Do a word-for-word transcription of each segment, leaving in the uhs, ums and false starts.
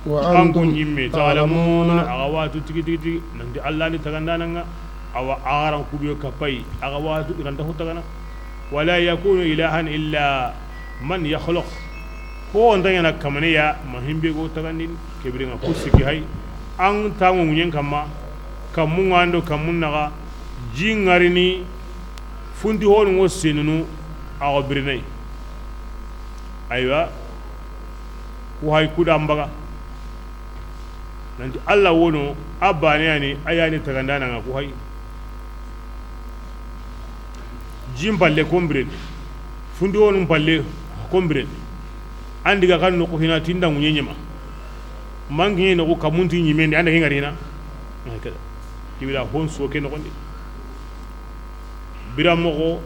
An kun ñimme, تعلمون, a ga watu tigi tigi tigi nanti Allah ni tagandanan ŋa. Awa a ga ran kubiyo kapay, a ga watu i ra nta ho tagana. ولا يكون إلها إلا من يخلق. Ho nta ñaana kamane ya ma himbe go tagandini. Ke biren ŋa ku sikki hay. An tanŋo ŋuñen kamma, kammun ŋa ndo kammun naxa, ji ŋarini, funti honu ŋo senunu, a go birinay. Aywa, ku hay ku da mbaga. Nanti Allah wono, a bane yani, a yani tagandanan ŋa ku hay. Jin palle ko n biren, fundi wonun palle ko n biren. An diga kan noxu hina ti nda ŋuñe ñema. Mangi noxu kamunti ñimendi, an da ke ŋari hina. Kibira hon soke noxondi. Bira moxo,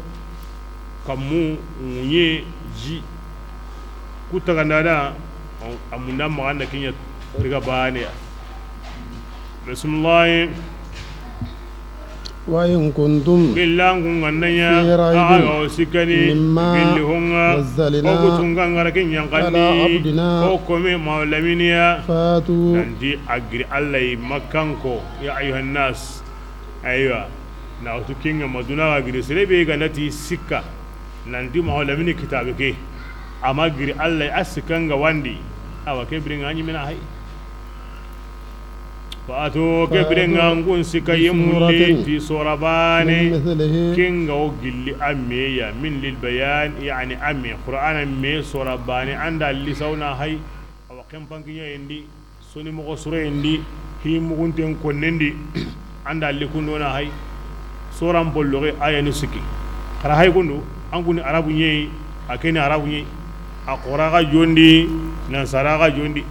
kammu, ŋuñe, ji. Ku tagandana, a munda maxa an da ke ña riga baneya. Bismillahi. وإن كنتم Gillan kun ŋa na ña, في ريب a ga o sikkani, مما gilli hon ŋa, نزلنا o ku tunga ŋa ra ke ñanqandi, على عبدنا o kome mawlaminiya, فأتوا nanti a giri Allah yi Makkanko, يا أيها الناس. Aywa, na wutu ke ŋa ma duna ga giri sere be ga nati sikka, nanti mawlamini kitabe ke, a ma giri Allah yi a sikka ŋa wandi, awa ke biren ŋa ñimena hay. فأتوا, ke biren ŋa, فأتوا, n kun sikka, بسورة, yemulli ti sora bane, من مثله, ke ŋa o gilli a me ya, من للبيان, yani a me, Qur'ana me sora bane, an da lisawna hay, awa ken pankiña yendi, soni moxo sura yendi, hi mugunten konnendi, an da likundona hay. Soran bolloxe a yani sikki. Xara hay kundu, an kuni arabu ñeyi, a keni arabu ñeyi. A xora ga jondi, nan sara ga jondi.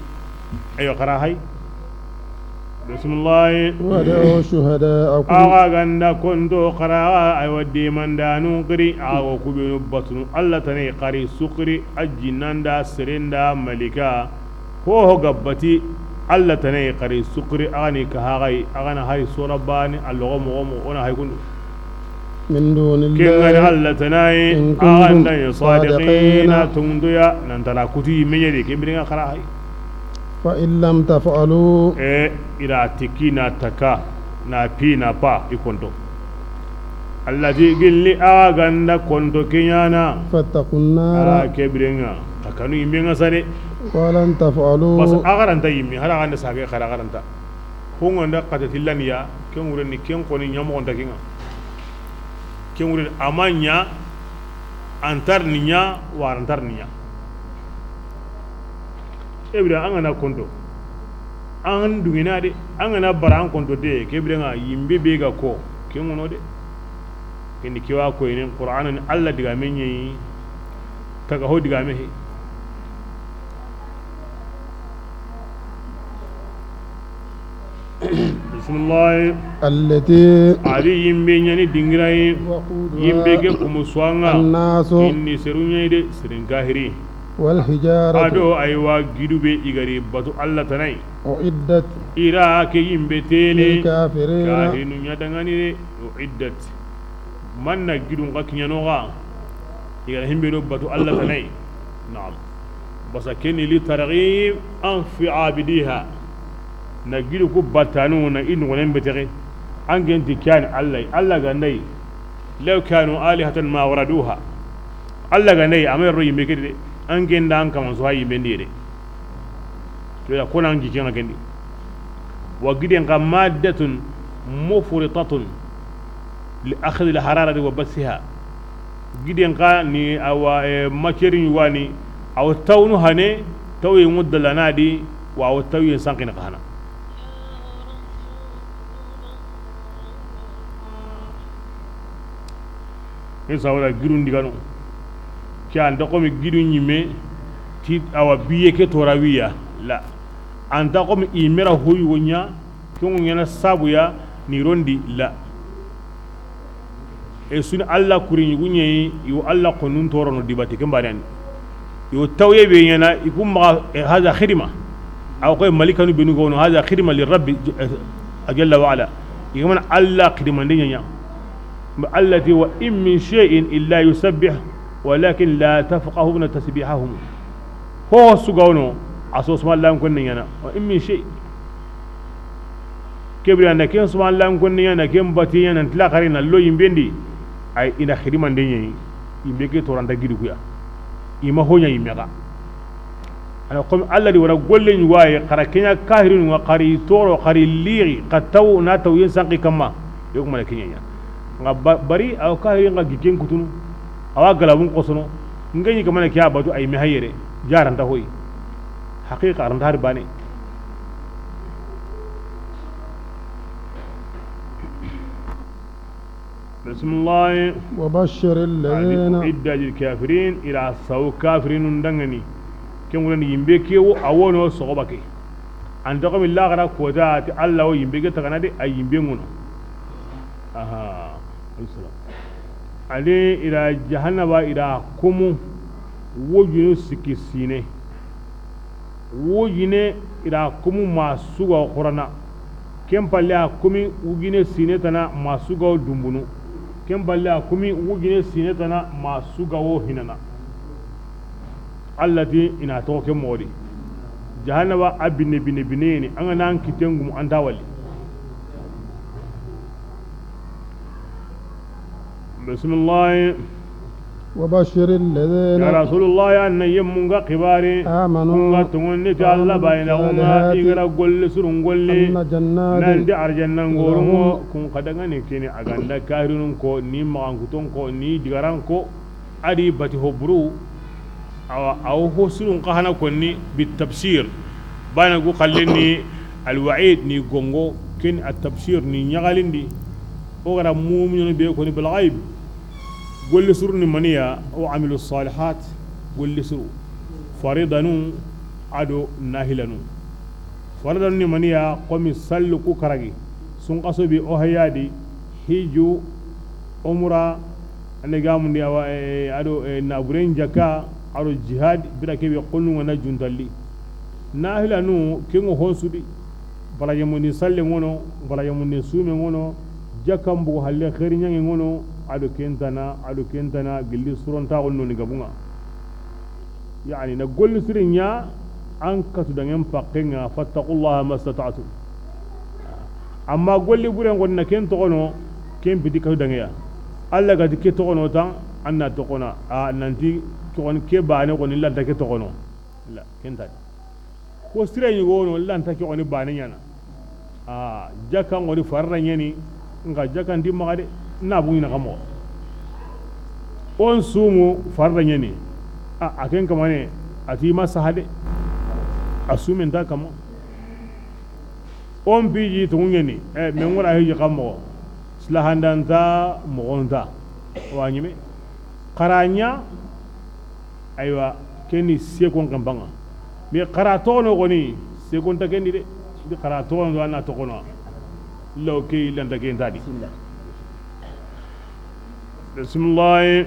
Ayo xara hay. Bismillahi. وادعوا شهداءكم. A ga ganda konto xara, aywa, demandanun xiri, a go kubenu batunu Allah tane xari sukri, a jinnanda, serenda, malika. Ho ho ga bati Allah tane xari sukri, a ga ni ka haxay, a ga na hari sora bane, a loxo moxo moxo, o na hay kundu. من دون الله, ke ŋa ni Allah tanaye, إن كنتم, a ga nda ya sadiqina, صادقين, tunduya, nan tara kuti meñedi, ke biren ŋa xara hay. فإن لم تفعلوا. E, i ra tikki na taka, na pi na pa, i konto. Allah ti gilli a ga ganda konto ke ñana. فاتقوا النار. A ke biren ŋa, takanu yimme ŋa sare. ولن تفعلوا. Bas a ga ra nta yimme, hara ganda sage xara a ga ra nta. Ko ŋa nda xata tillaniya, ken wureni, ken koni ñamoxonta ke ŋa. Ken wureni a ma ña, antar ni ña, warantar ni ña. Ebira, an ga na konto, an dungina de, an ga na bara an konto de, ke biren ŋa yimbe be ga ko, ke ŋono de. Kendi kewa ko inen Qur'ana ni Allah diga me ñeyi, taga ho diga me he. Bismillahi. التي. A di yimbe ñani dingira yi. وقودها. Yimbe ke kumu suwa ŋa. الناس. Inni seru ñayi de, serin kahiri. والحجارة. A do aywa gidu be i ga ri batu Allah tanaye. أعدت. I ra ke yimbe tele. للكافرين. Kahirinu ña dangani de. أعدت. Manna gidun xa kiñano xa. I ga ra himbe do batu Allah tanaye. Naam. Basa keni li targhib an fi abidiha. Na gidu ku batanu na inu gonen betexe. An genti kiyani Allah, Allah ga nda yi. Law kanu alihatan ma waraduha. Allah ga nda yi, a ma ro yimbe ke de. An genda an kaman so ha yimbe ndi de. To ya kona an gi kenga kendi. Wa giden xa maddatun mufritatun li akhdhi al hararati wa bassiha. Giden xa ni awa, eh, matière ni wani, awa tawnu hane, tawye ŋudda lana di, wa awa tawye sanqini xa hana. Insawala gidun digano. Ke anta komi gidu ñimme ti awa biye ke torawiya la. Anta komi i mera hoyu wonya, ke ŋo ñana sabuya ni rondi la. E suni Allah kuri ñugu ñeyi, iwo Allah konun torono dibati ke mbanen. Yo tawye be ñana, i kum maxa, eh, haza khidma. Aw koy malikanu benu gono, haza khidma li Rabbi, eh, jalla wa ala. I mana Allah khidma de ña. Ba Allah ti, "Wa in min shay'in illa yusabbih, walakin la tafqahuna tasbihahum." Ho sugawno, A so suma lan konne ɲaana, wa in min shay. Ke bire a na ken suma lan konne ɲaana, ken bati ɲaana, n ti la xari na lo yinben di. Ay, i na xidimande ɲa yi, yinbe ke tooranta gidi ku ya. I ma ho ɲa yinme xa. A na comme Alla di wara golle ɲi wa yi, xara ke ɲa kahirinu ŋa, xari tooro, xari lixi, xa taw na taw yen sanqi kamma. Yo kuma na ke ɲa ɲa. Ŋa ba-, bari a wa kahirin ŋa gi ken kutunu. A wa galabun xosono. N ga ɲi kamana ke ya batu ay me hayere. Jaranta hoyi. Haqiqa a ranta hari bane. Bismillah. وبشر الذين. Idda jil kafirin, ira saw kafirinun dangani. Ken ŋurani yinbe ke wo, a wono soxoba ke. An toxo mi laxara kota ti Alla wo yinbe ke tagana de, a yinbe ŋono. Aha. Alayhi salam. Ade ira jahannaba ira komu wojunu sikki sine. Wujine ira komu ma suga xurana. Ken palle a komi wujine sine tana ma suga dumbunu. Ken palle a komi wujine sine tana ma suga wo hinana. Alla ti i na toxo ke moxo di. Jahannaba a binne, binne, binne ni, an ga na an kitten gumu, an ta wali. Bismillah. وبشر الذين. Ya Rasulullah, an na yemmun ga xibari. آمنوا. Kun ga tonŋonni ti Alla bayina, kun ga i ga ra golle surun golle. أن جنات. Nan ti arjanna ŋorun ŋo, لهم. Kun xa dangani kini a ga nda kahirunun ko, ni maxankuton ko, ni digaran ko. Adi bati ho buru. Awa, awo ho surun xa hana konni bi tafsir. Bana gu xallen ni alwa'id ni gongo, ken a tafsir ni ɲaxalindi. O ga ra mu'minun be koni bil ghaib. Golle suru ni maniya, wa amilu salihat, golle suru. Faridanu, ado nahilanu. Faridanu ni maniya, komi sallu ku karagi. Sunxaso bi o hayadi, hiju, umra, ande gamundi awa, eh, ado, eh, naburen jaka, ado jihad, bira kebe xonnu ŋa na juntalli. Nahilanu, ken ŋo honsudi. Barajamundi salle ŋono, barajamundi sume ŋono, jakkan bugu halle xeeri ɲaŋe ŋono, ado kentana, ado kentana, gilli surontaxu noni gabunŋa. Yani, na golli siri ɲa, an katu danŋen paqqe ŋa, fattaqullaha mastata'tum. Amma golli buren ŋo na ken toxono, ken piti katu danŋeya. Alla ga ti ke toxono tan, an na toxona, a nanti toxon ke bane xoni lanta ke toxono. La, ken tadi. Ko sire ɲi wono lanta ke xoni bane ɲana. A, jakka ŋori farra ɲani, nga jakka ndi maxa de, na bu ɲina kamo. On sumu farra ɲani. A, a ken kamane, a ti ma saha de. A sumen ta kamo. On biji tungu ɲani, e, me ŋora hiji kamo. Silahandanta, mogonta. Wa ɲime. Xara ɲa, Aywa, keni sekon kan banga. Mi xara toxono xoni, sekon ta kendi de. Di xara toxono do ana toxono. Law ke lanta ken tadi. Bismillah. Bismillah.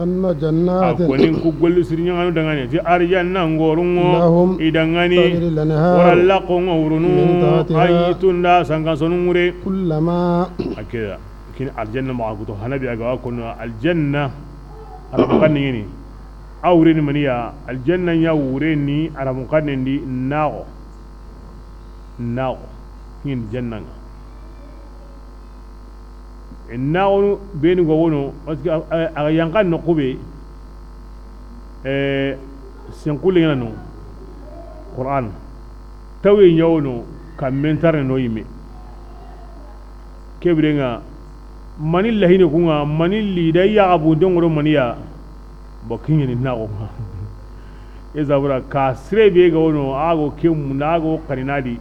أن جنات. A konin ku golli siri ɲaŋanu dangane. Ti arjanna ŋorun ŋo. لهم. I dangane. تجري الأنهار. Wara laqo ŋa wurunu. من تحتها. Ayi tunda sanka sonu ŋure. كلما. Akeda. Kini arjanna maxa kuto hanabi a ga wa kono arjanna. Arabu xanne ɲini. A wureni maniya, arjanna ɲa wureni arabu xanne ndi naxo. Naxo. Ɲin janna ŋa. Naxonu beni go wono, parce que a, a, a yankan no kube. Eh, senkulle ɲana no. Qur'an. Tawe ɲawono, kammentarne no yime. Kebirenga, mani lahine kunga, mani lida yaga bunde ŋoro maniya. Bo kiɲeni naxo. E zabura ka sire be ga wono, ago kemu, nago kaninadi.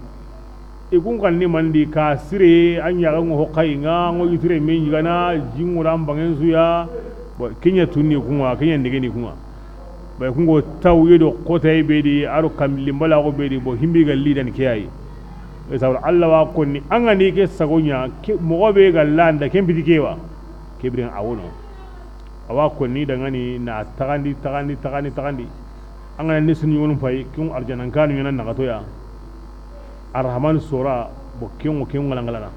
I kun kan ni mandi ka sire, an yaga ŋo hokayi nga, ŋo yutire me ɲigana, jinŋura mbangen suya. Bo kiɲa tunni kunga, kiɲa ndegeni kunga. Bay kungo taw yedo kotay bedi, aro kam limbala go bedi, bo himbi ga lidan ke ay. E sawra Allah wa konni, an ga ni ke sagonya, ke mogo be ga landa, ken bidi kewa. Kebiren awono. Awa konni dangani na tagandi, tagandi, tagandi, tagandi. An ga ne sun yonum pay, kun arjanan kanu yana nagato ya. Arrahman sora, bo ken wo ken ŋalanŋalana.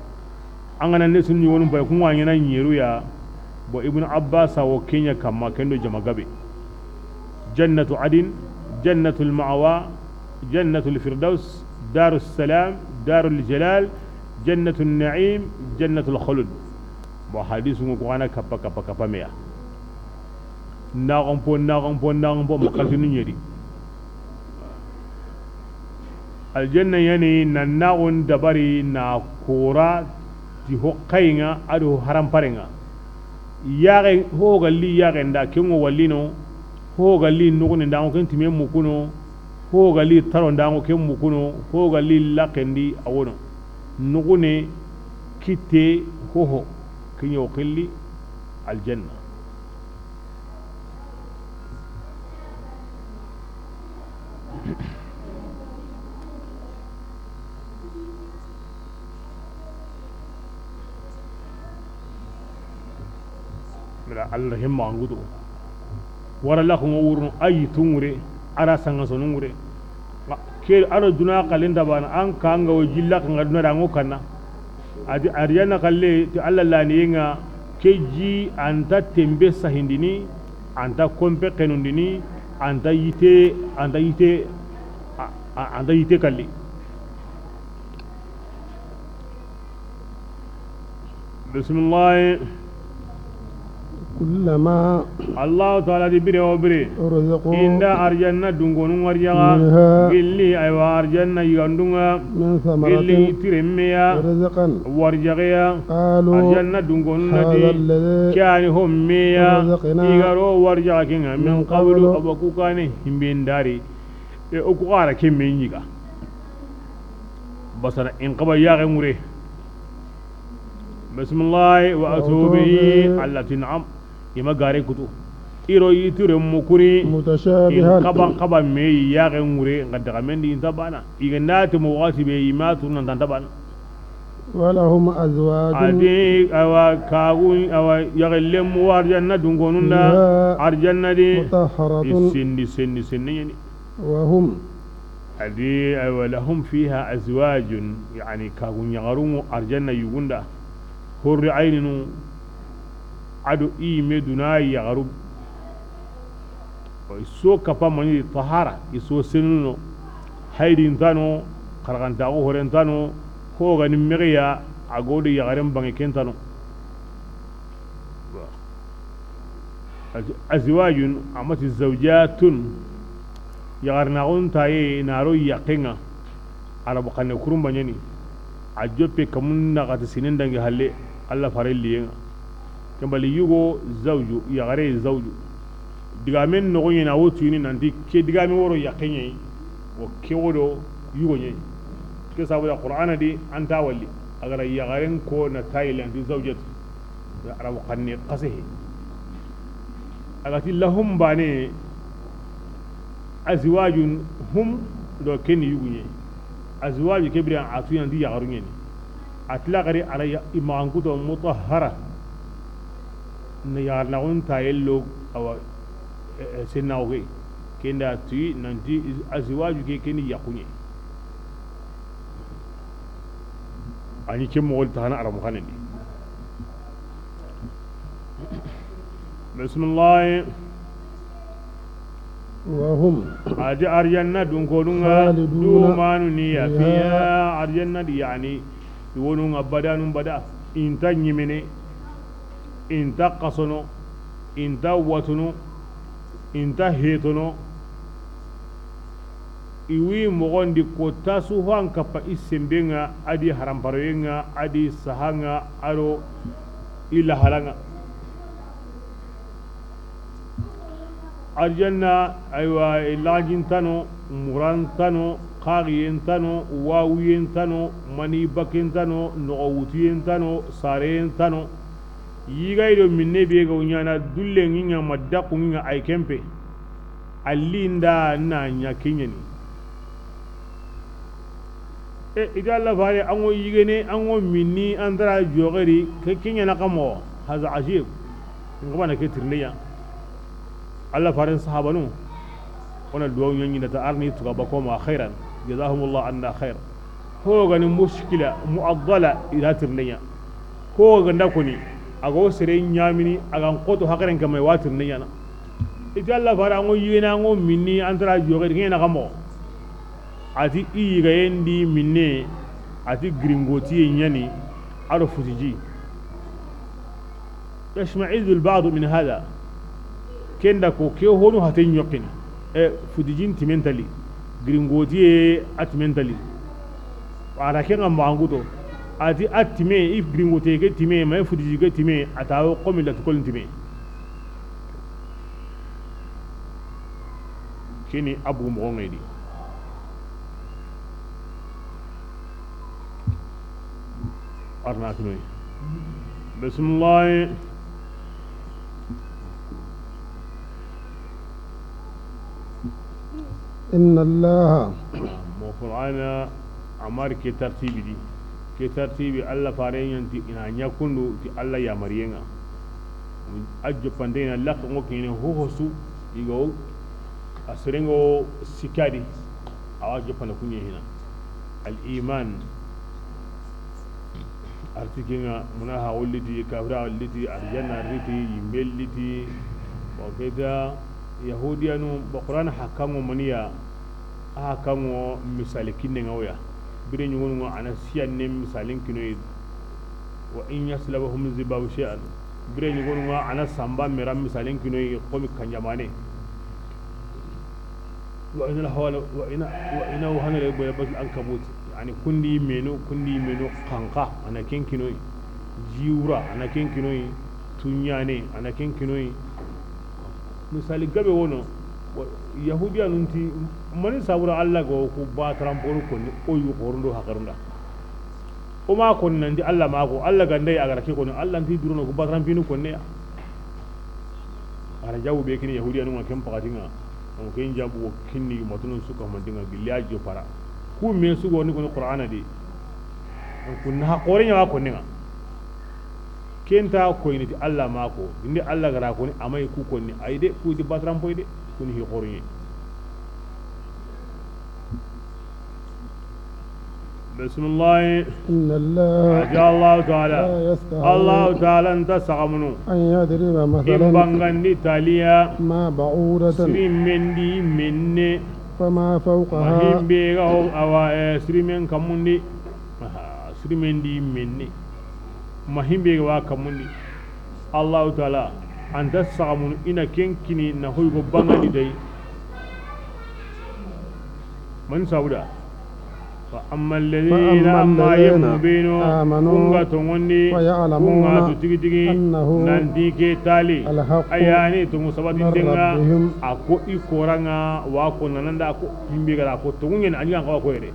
An ga na ne sun yogonu bay, kun wa ɲana ɲeru ya, bo Ibn Abbas wo kenya kamma kendo jama gabe. Jannatu adin, jannatul ma'wa, jannatul firdaws, darus salam, darul jalal, jannatul na'im, jannatul khulud. Bon, hadisu ŋo ko ana kappa, kappa, kappa meya. Naxon po, naxon po, naxon po, makaltinu ɲeri. Aljanna yani na naxon dabari na kora ti ho xayi ŋa ado ho harampare ŋa. Yaxe, ho ga li yaxe nda, ken ŋo wallino, ho ga li nuxuni nda ŋo ken time mukuno, ho ga li taro nda ŋo ken mukuno, ho ga li laxendi a wono. Nuxune kitte hoho, ken ɲo xilli aljanna. Mira Allah himma ngudo. Wara la ko wurno ayi tungure, ara sanga sonungure. Ke aro duna kalin da bana, an kanga o jilla kanga duna da ngo kanna. Adi arjana kalle ti Allah la ni nga, ke ji anta tembe sahindini, anta kompe kenundini, anta yite, anta yite, a, a, anta yite kalli. Bismillah. كلما Allahu taala di bire o bire. رزقوا Inda arjanna dungonu warjaga. منها Gilli aywa arjanna yigandunga. من ثمرة Gilli tiremmeya. رزقا Warjageya. قالوا Arjanna dungonu nadi. هذا الذي Kani hommeya. رزقنا Igaro warjaga kinga. من Min قبل qablu abakukane himbindari. E oku gara kemme nyiga. Basana in qaba yaxe ŋure. Bismillah, wa atubi, Allah ti naam. Ima gare kutu. Iro yitire mukuri. متشابها In qaba qaba me yaxe ŋure nga daga mendi inta bana. Iga nati mo wati be ima turna tanta bana. ولهم أزواج Adi awa kagu awa yaxe lemu arjanna dungonunda. فيها Arjanna di. مطهرة Isindi sendi sendi yani. وهم Adi aywa, lahum fiha azwajun, yani kagu ɲaxarungu arjanna yugunda, hurri ayninu, ado i me duna yaxaru, so kapa mani tahara, i so senuno, haydi ntano, xarxantaxu hore ntano, hogani megeya, agode yaxaren bange kentano. Azwajun, amati zawjatun. Yaxarnaxun taye naro yaqenga. Arabu xanne kurumba ɲani. A joppe kamun naxati sinen dangi halle. Allah fare liyenga. Kembali yugo zawju, yaxare zawju. Digamen noxo ɲena wo tuyini nanti ke digame woro yaqe ɲayi. Wo ke wodo yugo ɲayi. Ke sabuda Qur'ana di anta walli. Agara yaxaren ko na taye lanti zawjatu. Arabu xanne xasehe. Agati lahum bane azwajun hum do keni yugunye. Azwaju kebiri a tuyanti yaxarunyeni. Atila gari ala imaxankuto mutahara. Na yaxarnaxun tayello awa sennaxu ke. Kenda tuyi nanti azwaju ke keni yaxunye. Ani ke moxo taxana aramu xanen di. Bismillah. وهم Adi arjanna dunkonunga خالدون dumanu niya فيها fiha arjanna di yani. Iwonunga badanun bada. Inta ɲimene. Inta xasono. Inta watuno. Inta hetono. Iwi moxondi ko tasuhan kappa i sembenga adi haramparoyenga adi sahanga aro i lahalanga. Arjanna aywa lajintano murantano xaxiyentano wawuyentano mani bakentano noxo wutuyentano sareyentano. Yigay do minne be ga ɲana dulle nginga ma dakku nginga ay kempe. Alli nda na ɲa keɲeni. E ida Allah fare ango yigene ango minni antara jogeri ke keɲana kamo haza ajib. Ngabana ke tirndeya. Allah faren sahabanu. Ona duwaw ɲaɲi nda ta arni tuga bakoma khairan. Jazahumullah anna khair. Ho gani mushkila mu'addala ida tirndeya. Ho ganda koni ago sere ɲamini agan koto hakaren kama wa tirndeya na. I ti Alla faare, an ŋo yigene, an ŋo minni, an tara joxe di, ken ŋa na xa moxo. A ti i yigayen di minne, a ti giringotiye ɲa ni, a do futiji. Yashma'izzu al-ba'du min hadha. Ken da ko ke honu hate ɲoxini. E, futijin timen tali. Giringotiye a timen tali. A ra ken ŋa maxanguto. A ti a time, i giringotiye ke time, ma i futiji ke time, a ta wo xomi latukolin time. Kini a bugu moxo ŋa yi di. Arna kinoy. Bismillah. إن الله. Mo Qur'ana, a ma ri ke tartibi di. Ke tartibi, Alla faare ɲa nti i na ɲa kundu ti Alla yamariyen ŋa. A joppante i na laxa ŋo kine ho ho su, i ga wo a seren ŋo sikka di, a wa joppana kuɲe hina. Al iman, artikin ŋa, munahaxu liti, kafira liti, arjanna liti, yimbe liti. Wa keta, yahudiyanu, ba Qur'ana hakka ŋo maniya, a hakka ŋo misali kinne ŋa wo ya. Bire ɲugonu ŋa a na siyanne misalin kinoyi. Wa in yaslabhum zibabu shay'an. Bire ɲugonu ŋa a na samba mera misalin kinoyi, xomi kanjamane. Wa ina hawala, wa ina, wa ina wahana le boya batul ankabut. Yani kundi menu, kundi menu kanka, a na ken kinoyi. Jiwura, a na ken kinoyi. Tuɲane, a na ken kinoyi. Misali gabe wono, wa, yahudiyanun ti, mani sabura Alla ga wo ku bataranponu konni, o yu xorondo hakarunda. O ma konni nanti Alla ma ko, Alla ga nda yi a ga ra ke konni, Alla nti durono ku bataranpinu konne ya. A ra jawu be kini yahudiyanun ŋa ken pakati ŋa. Donc ken jabu wo kinni matunon su ka manti ŋa gilli a jo para. Ku me su ga wo ni koni Qur'ana di. Donc na ha xore ɲa ga konni ŋa. Ken ta koyini ti Alla ma ko, inde Alla ga ra koni, a ma yi ku konni, ayi de, ku ti bataranpoy de, kuni hi xoroɲe. Bismillah. إن الله. A ti Allahu taala. لا يستحي. Allahu taala nta saxamunu. أن يضرب مثلا. In bangandi taliya. ما بعوضة. Sirimen di menne. فما فوقها. Ma himbe ga ho, awa, eh, sirimen kamundi. Aha, sirimen di menne. Ma himbe ga wa kamundi. Allahu taala, a nta saxamunu i na ken kini na hoy go bangandi day. Man sabuda. Fa amma alladhina, amma yemmu beno, آمنوا, kun ga tongondi, فيعلمون, kun ga tu tigi tigi, أنه, nanti ke tali, الحق, a ya ni tongu sabati, من, denga, ربهم, a ko i koranga, wa ko nananda ko, himbe ga ra ko tongu ɲen, a ɲi ga wa ko yere.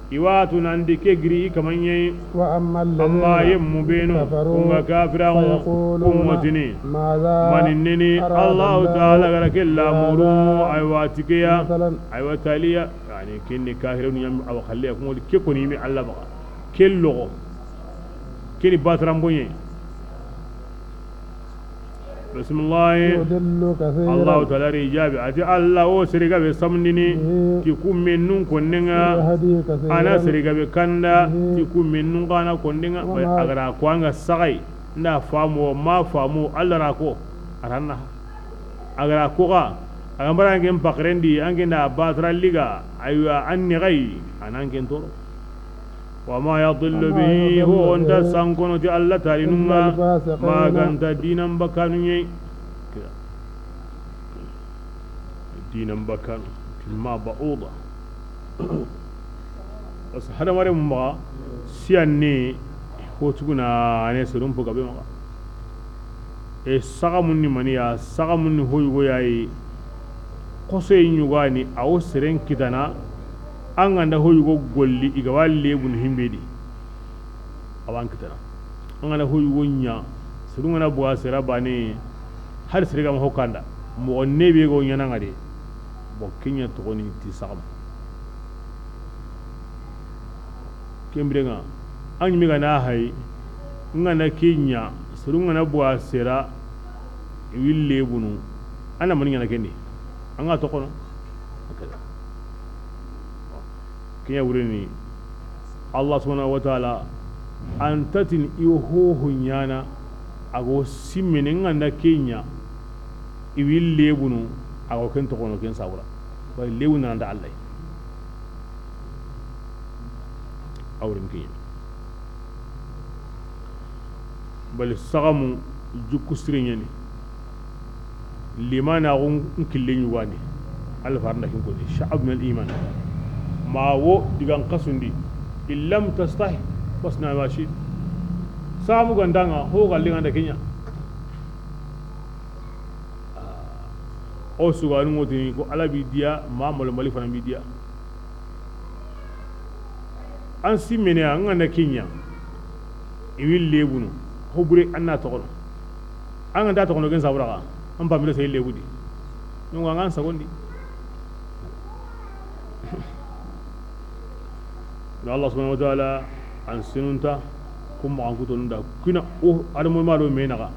I wa tu nanti ke giri i kaman ɲa yi. وأما الذين, amma yemmu beno, كفروا, kun ga kafiraŋo, فيقولون, kun ŋotini. ماذا, mani neni, أراد, Allahu taala ga ra ke lamuru, بهذا, aywa, tikeya, مثلا, aywa, taliya. Yani, kinni kafirun ɲam awa xalliya, kun ŋo di ke koni mi Alla baga. Ke logo. Keni bataran boɲe. Bismillah. يضل كثيرا. Allahu taala ri jaabi. A ti Alla wo sere gabe samundini, به, ti kummennun konnenga. ويهدي كثيرا. A na sere gabe kanda, به, ti kummennun kana konnenga. وما, a ga ra ko anga sagai, nda famu, ma famu, Alla ra ko. A ra na. A ga ra ko ga, a ga mara angen pakrendi, angen da batara liga, aywa, an ni gai, an angen toro. وما يضل به, ho nta sankono ti Alla talinunga, إلا الفاسقين, ma ganta dinan bakanu ɲe. Dinan bakanu, ma ba'uda. Parce que hadamare maxa siyanne, ho tuguna, a ne serun po gabe maxa. E saxamun ni maniya, saxamun ni hoyugo yayi. Xosoye ɲugani, a wo seren kitana, an ga nda hoyugo golli, i ga wa lebun himbe di. A wa an kitana. An ga nda hoyugo ɲa, serun ga na buga sera bane, har sere ga ma hokanda. Moxo nebe go ɲana nga de. Bon, ke ɲa toxoni ti saxam. Kembirenga, an ɲimi ga na hay, nga na ke ɲa, serun ga na buga sera, i wille bunu, an na mani ɲana kendi, an ga toxono. Ke ɲa wureni, Allah subhanahu wa ta'ala, an tatin i wo hoho ɲana, a go simmene nga na ke ɲa. I wi lebunu, a ga wo ken toxono ken sabura. Bari lebu na nda Allah. Awrim kiyen. Bali sagamu jukku sire ɲani. Limanaxu n kille ɲugani. Allah faranda kin koni. Sha'ab min al-iman. Ma wo digan kasundi. In lam tastahi, fasna ma shi'ta. Sagamu gandanga, ho galle ganda kenya. O suganu ŋotini ko Alla bi diya, ma molo mali fana bi diya. An simmene, an ga na kiɲa, i wi lebunu, ho bure an na toxono. An ga nta toxono ken sabura xa, an pamilo sey lebudi. Donc an ga sagondi. Na Allah subhanahu wa ta'ala an sinunta, kum maxan kutonunda, kuna o adamu malo menaxa.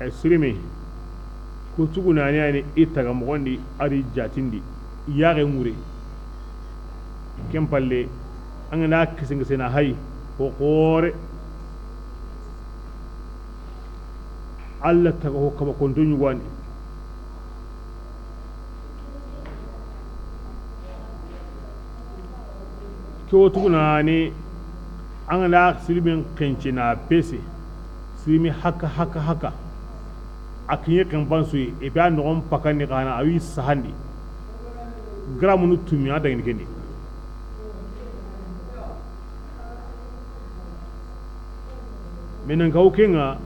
Ay sirimi, ku tugunani ani i taga moxondi, ari jatindi, yaxe ŋure. Ken palle, an ga na kisinkisena hay, ho xoore. Alla taga ho kaba konto ɲugandi. Ke wo tugunani, an ga na sirimin xenci na pese, sirimi haka, haka, haka. A kiɲe xenpan suyi, et puis a noxon pakandi xana, a wi sahandi. Gramunu tumi, a dangini kendi. Menen kaw kenga,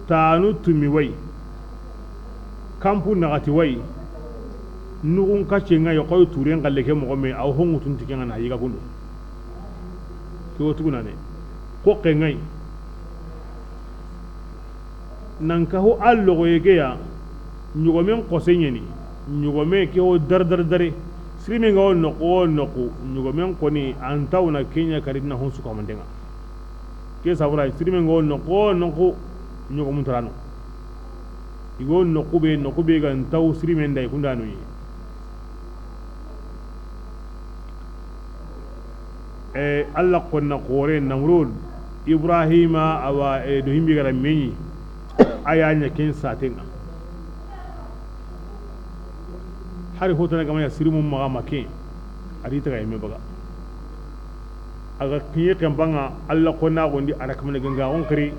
tanu tumi way. Kampu naxati way. Nuxun kacce ŋa yoxoy turen xalle ke moxo me, aw hongu tunti kenga na yiga kundu. Ke wo tugunane. Xoqe ŋay. Nan ka ho a logoye ke ya, ɲogomen xose ɲeni, ɲogome ke ho dar, dar, dare. Sirime nga wo noqu wo noqu, ɲogomen xoni, an tawna kenya kari dina hon su kamantenga. Ke sabura, sirime nga wo noqu wo noqu, ɲogomun tarano. I go noqu be, noqu be ga ntaw sirime nda i kundanu yi. E, Alla konna xoore Namrud, Ibrahima, awa, e, do himbi gara meɲi, a ya ɲa ken satenga. Hari hotana gama ya sirimu maxa ma ken, a di taga yemme baga. A ga kiɲe xenpanga, Alla konna gondi, a ra kamane ganga on xiri,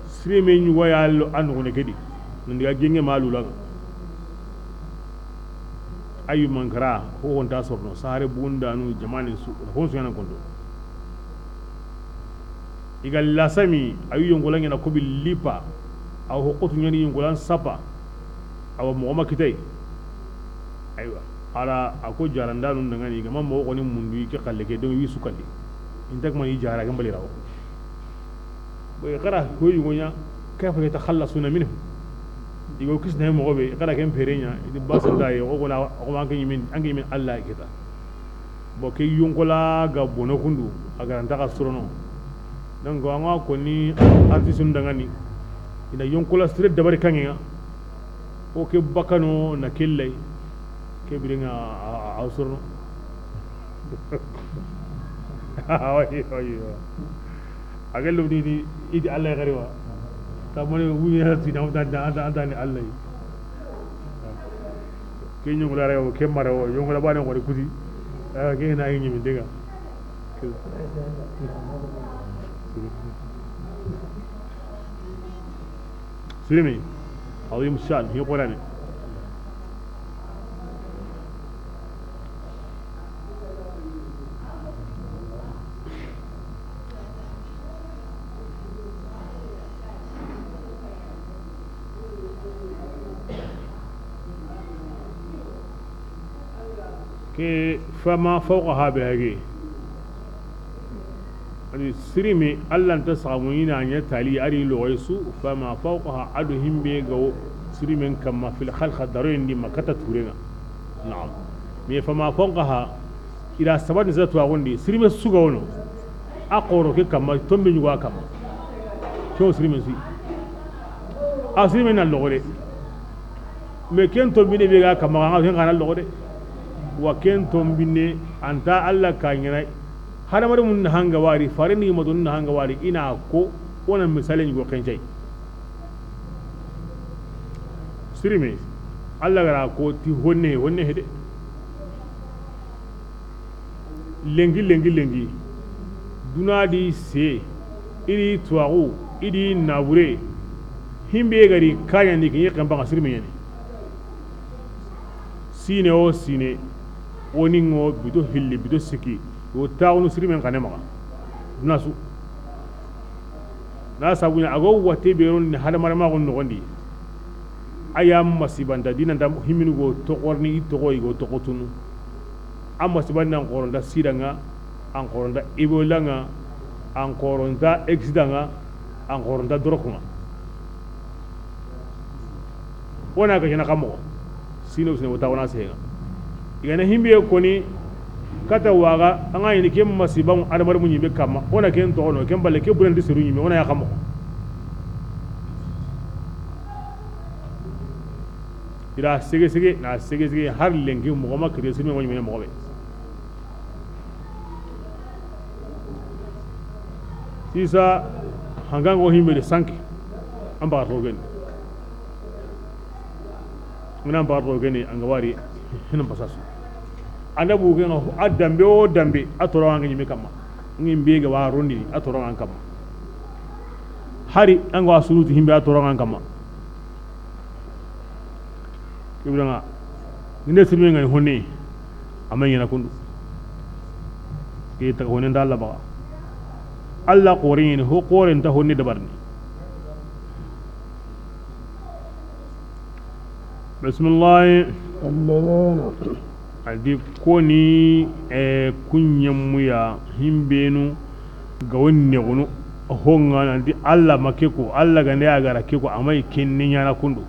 sirime ɲuwa ya lo an gone kedi, nan diga genge ma lulanga. Ayu mankara, ho honta sorno, sahare bundanu, jamane su, hon su yana kondo. I ga lasami, ayu yongola ɲana kobi lipa, aw hokotu ɲani yongolan sapa, awa moxoma kitay. Aywa, ala a ko jarandanu dangani, i ga ma moxo ni mundu, i ke xalle ke, donc wi su kalli. Inta kuma i jara, gambali rawo. Bo i xara ko yugo ɲa, kayfa yatakhallasuna minhu. I go kisna moxo be, i xara ken pere ɲa, i di basanta ye, o gona, o ma an ke ɲimin, an ke ɲimin Alla kita. Bo ke yonkola ga bono kundu, a garanta xa sorono. Donc, an ga koni artiste dangani, i na yonkola sire dabari kanŋe ŋa. O ke bakano na kellay. Ke birenga a, a, a sorono. Awa, awa, awa. A ga lomni ni, i di Alla xari wa. Ta mone wuya ti na ta, ta, ta, ta ni Alla. Ke ɲugula rewo, ke mara wo, yongola bane ko kuti. A ke na yi ɲimi dega. Sirimi, azim shan, hi Qur'ani. Ke fama fawqaha be hage. Ani sirimi Alla nta samu ina ɲa tali ari logoy su, fama fawqaha, ado himbe gawo sirimen kamma fil khalqa daro indi makata turenga. Na'am. Mais fama fawqaha, ila sabati za tuwagundi, sirime su ga wono. A xoro ke kamma, tombe ɲugo a kamma. Ke wo sirime si. A sirime na logore. Mais ken tombine be ga kamma, anga ken xana logore. Wa ken tombine, anta Alla ka ɲana. Hadamare mun na hanga wari, fare ni madun na hanga wari, ina ko, wona misale ɲugo kencay. Sirime, Alla ga ra ko ti honne, honne hede. Lenki, lenki, lenki. Duna di se, i di tuwaxu, i di nabure. Himbe ga ri kaɲa ni kiɲe kan baga sirime ɲani. Sine o sine, woni ŋo bito hilli, bito siki. Wo taxunu sirimen xane maxa. Duna su. Na sabu ɲa, a go watte be ro ni hadamarenmaaxu noxon di. A ya masibanta, dina nta himini go toxorni, i toxo i go toxo tunu. A masibanta an xoronta sida ŋa, an xoronta Ebola ŋa, an xoronta accident ŋa, an xoronta drogue ŋa. Wona ga ɲana xa moxo. Sino sino wota wona sehenga. I ga na himbe koni kata waga, an ga ɲini ke masiba ŋa adamarenmu ɲime kamma. Wona ken toxono, ken balle ke burandi seru ɲime, wona ya xa moxo. I da sege sege, na sege sege, har lenki moxo ma kiri sirime ŋo ɲimene moxo be. Sisa, hangango himbe de sanki. An baga to geni. Mina an baga to geni, an ga wari, hinan pasasu. Anda bu gena, a dambe o dambe, a toro an ga ɲime kamma. Ŋi mbe ga wa rondi, a toro an kamma. Hari, an ga wa surutu himbe, a toro an kamma. Ke bire ŋa, ni nde sirime ŋa ni honne, a ma ɲana kundu. Ke taga honne nda Alla baga. Alla xore ɲani, ho xore nta honne dabarini. Bismillahi. الذين A di koni, eh, kuɲemuya himbenu ga wonne gunu honga nanti Alla ma ke ko, Alla gande a ga ra ke ko, a ma i kenne ɲana kundu.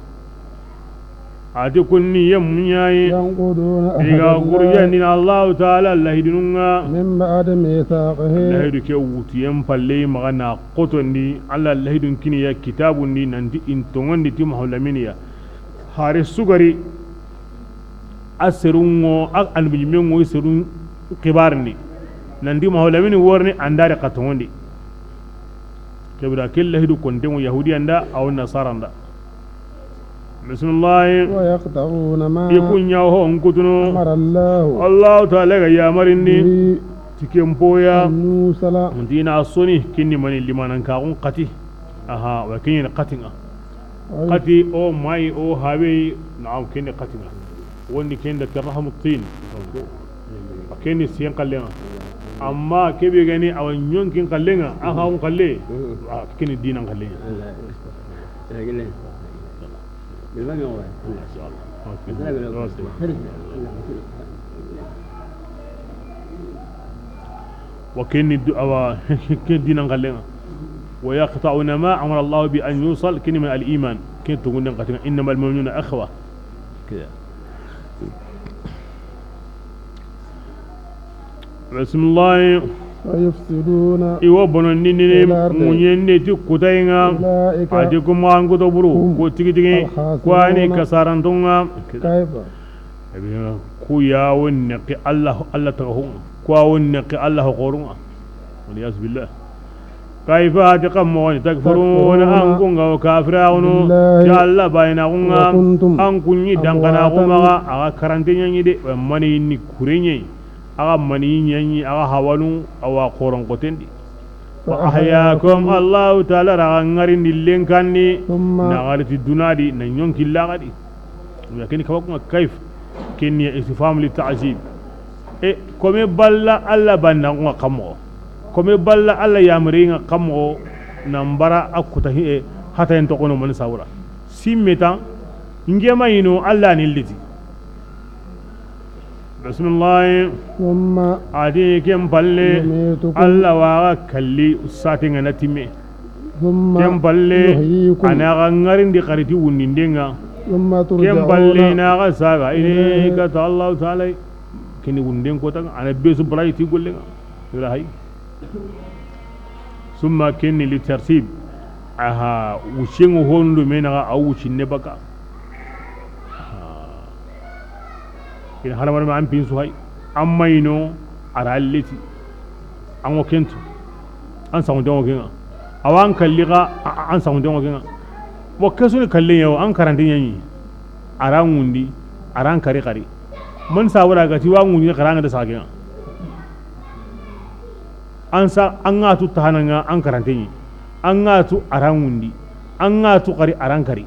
A ti kunni yemmu ɲayi. ينقضون عهد I ga الله gurjandina Allahu Taala lahidunun ŋa. من بعد ميثاقه Lahidu ke wutuyen palle maxa na xotondi, Alla lahidun kiniya kitabun di nanti in tongondi ti Mahulaminiya. Hari sugari. A serun ŋo, a annabiɲimen ŋo i serun xibarini. Nanti Mahulamini worini andari xa tongondi. Ke bire ke lahidu konten ŋo Yahudiya nda, aw Nasara nda. Bismillahi. ويقطعون ما I ku ɲa ho n kutunu. أمر الله Allahu Taala ga yamarindi. به Ti ken poya. أن يوصل Nti na soni kinni mani limanan ka gun xati. Aha, wa kinni xatinga. Xati o mai o hawe, naam, kende xatinga. Wondi kenda ke rahmu tin. A keni siyen xallenga. Amma kebe gani awa ɲonkin xallenga, a xawun xalle. A keni dinan xallenga. Wa keni du-, awa, ke dinan xallenga. ويقطعون ما أمر الله به أن يوصل, kini من الإيمان, ken tongunden xatinga, إنما المؤمنون إخوة. Kida. Bismillahi. ويفسدون I wo bonondini في الأرض ŋuɲende ti kutayenga. أولئك A ti kuma an kuto buru, هم ko tigi tigi, الخاسرون ko ani kasarantonga. كيف Abi, ku ya wo neqi Allah, Allah taga hunga. Ku ya wo neqi Allah horunga. Wal iyaz billah. Kayfa, a ti xa moxo ni, takfuruna, تكفرون an kunga wo kafiraxunu, بالله ti Allah bayinaxunga, وكنتم an kunɲi أمواتا dankanaxu maxa, axa karante ɲaɲi de, wa mani ni kureɲe, axa mani ɲaɲi, axa hawanu, awa xoron xotendi. Fa ahyaakum, Allahu Taala ra xa ŋarindi lenkandi, ثم na xariti duna di, na ɲonki laxadi. Ya kini kaba kunga kayf, kini istifham li ta'jib. E, kome balla Alla banna kunga xa moxo. Kome balla Alla yamari nga xa moxo, na mbara a kuta hi, e, hatayen toxono mani sawura. Simme tan, ngema yino Alla ni liti. Bismillahi. ثم A di ken palle, يميتكم Alla wa xa kalli sate nga na timme. ثم Ken palle, يحييكم a na xa ŋarindi xariti wundinden nga. ثم Ken palle, ترجعون na xa saga, إليه ilayhi, kata Allahu Taala. Kini wunden kota nga, a na besu barayi ti golle nga. Wala hay. Summa kenni li tartib. Aha, wuccengo hondo menaga a wuccinne baka. Aha. Ina haramar ma an pinsu hay. Amma ino ara alleti. An go kentu. An sagunte go kenga. Awa an kalli ga, a-, a-, an sagunte go kenga. Bo kesuni kalle yawo, an karante ɲaɲi. A ra ŋundi, a ra n kari xari. Man sawara ga ti wa ŋundi xara ŋa da saxen ŋa. An sa, an ŋa tu taxana ŋa, an karante ɲi. An ŋa tu a ra ŋundi. An ŋa tu xari a ra n kari.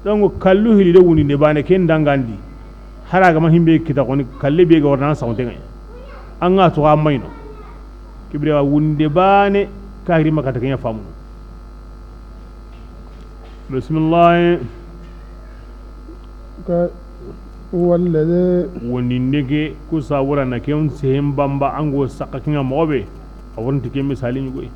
Donc kallu hili do wundinde baane ken dangandi. Hari a ga ma himbe kita xoni kalle be ga warna an saxunte ŋa. An ŋa tu xa mayno. Kibire wa wundinde baane ka hiri ma kata ken ɲa famu. Bismillah. Ka, huwa alladhi. Wondinde ke, ku sabura na ken sehen bamba an go saxa ken ŋa moxo be. A worinti ke misali ɲugoy.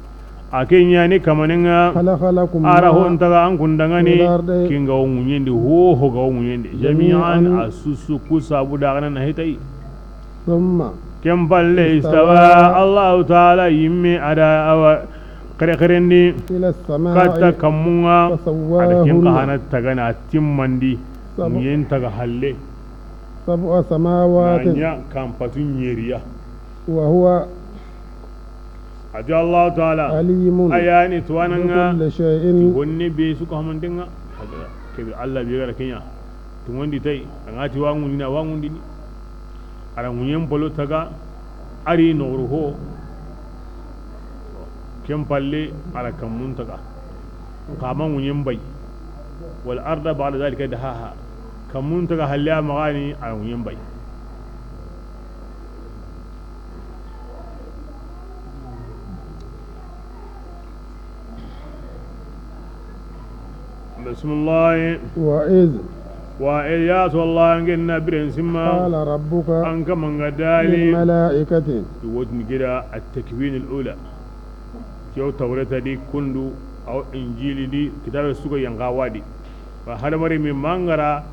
A ke ɲa ni kamanen ŋa. Khalaqa lakum a ra ma ho ntaga an kun danŋa ni. Fil ardi. Ken ga wo ŋuɲendi, ho ho ga wo ŋuɲendi. Jami'an. Jami'an. A su su ku sabu da gana na hetay. Thumma. Ken palle istawa. Istawa. Allahu taala yimme a da a wa xerexerendi. Ila samai. Katta kammun ŋa. Fasawwahunna. A da ken xa hana tagana a timmandi. Sab-, ŋuɲen taga halle. Sab'a samawati. Na ɲa kampatu ɲeriya. Wa huwa. A ti Allahu taala. Alimun. A ya ni tuwanan ŋa. Bi kulli shay'in. Ti honne be su ka hamanten ŋa. Kebe Allah be ga ra ken ɲa. Tungondi tay, a ŋa ti wa ŋundini, a wa ŋundini. A ra ŋuɲen polo taga, a ri noxuru ho. Ken palle, a ra kammun taga. Xa ma ŋuɲen bay. Wal arda ba'da dhalika dahaha. Kammun taga halle a maxa ni, a ra ŋuɲen bay. Bismillah. Wa iz. Wa Ilyasu, Allah ŋa na biren simma. Qala rabbuka. An kaman ŋa dali. Lil malaikati. Ti wotini gida at-takwin al-ula. Ti yaw Tawreta di kundu, aw Injili di, kitabe su ga yanqa wa di. Wa hadamare mi mangara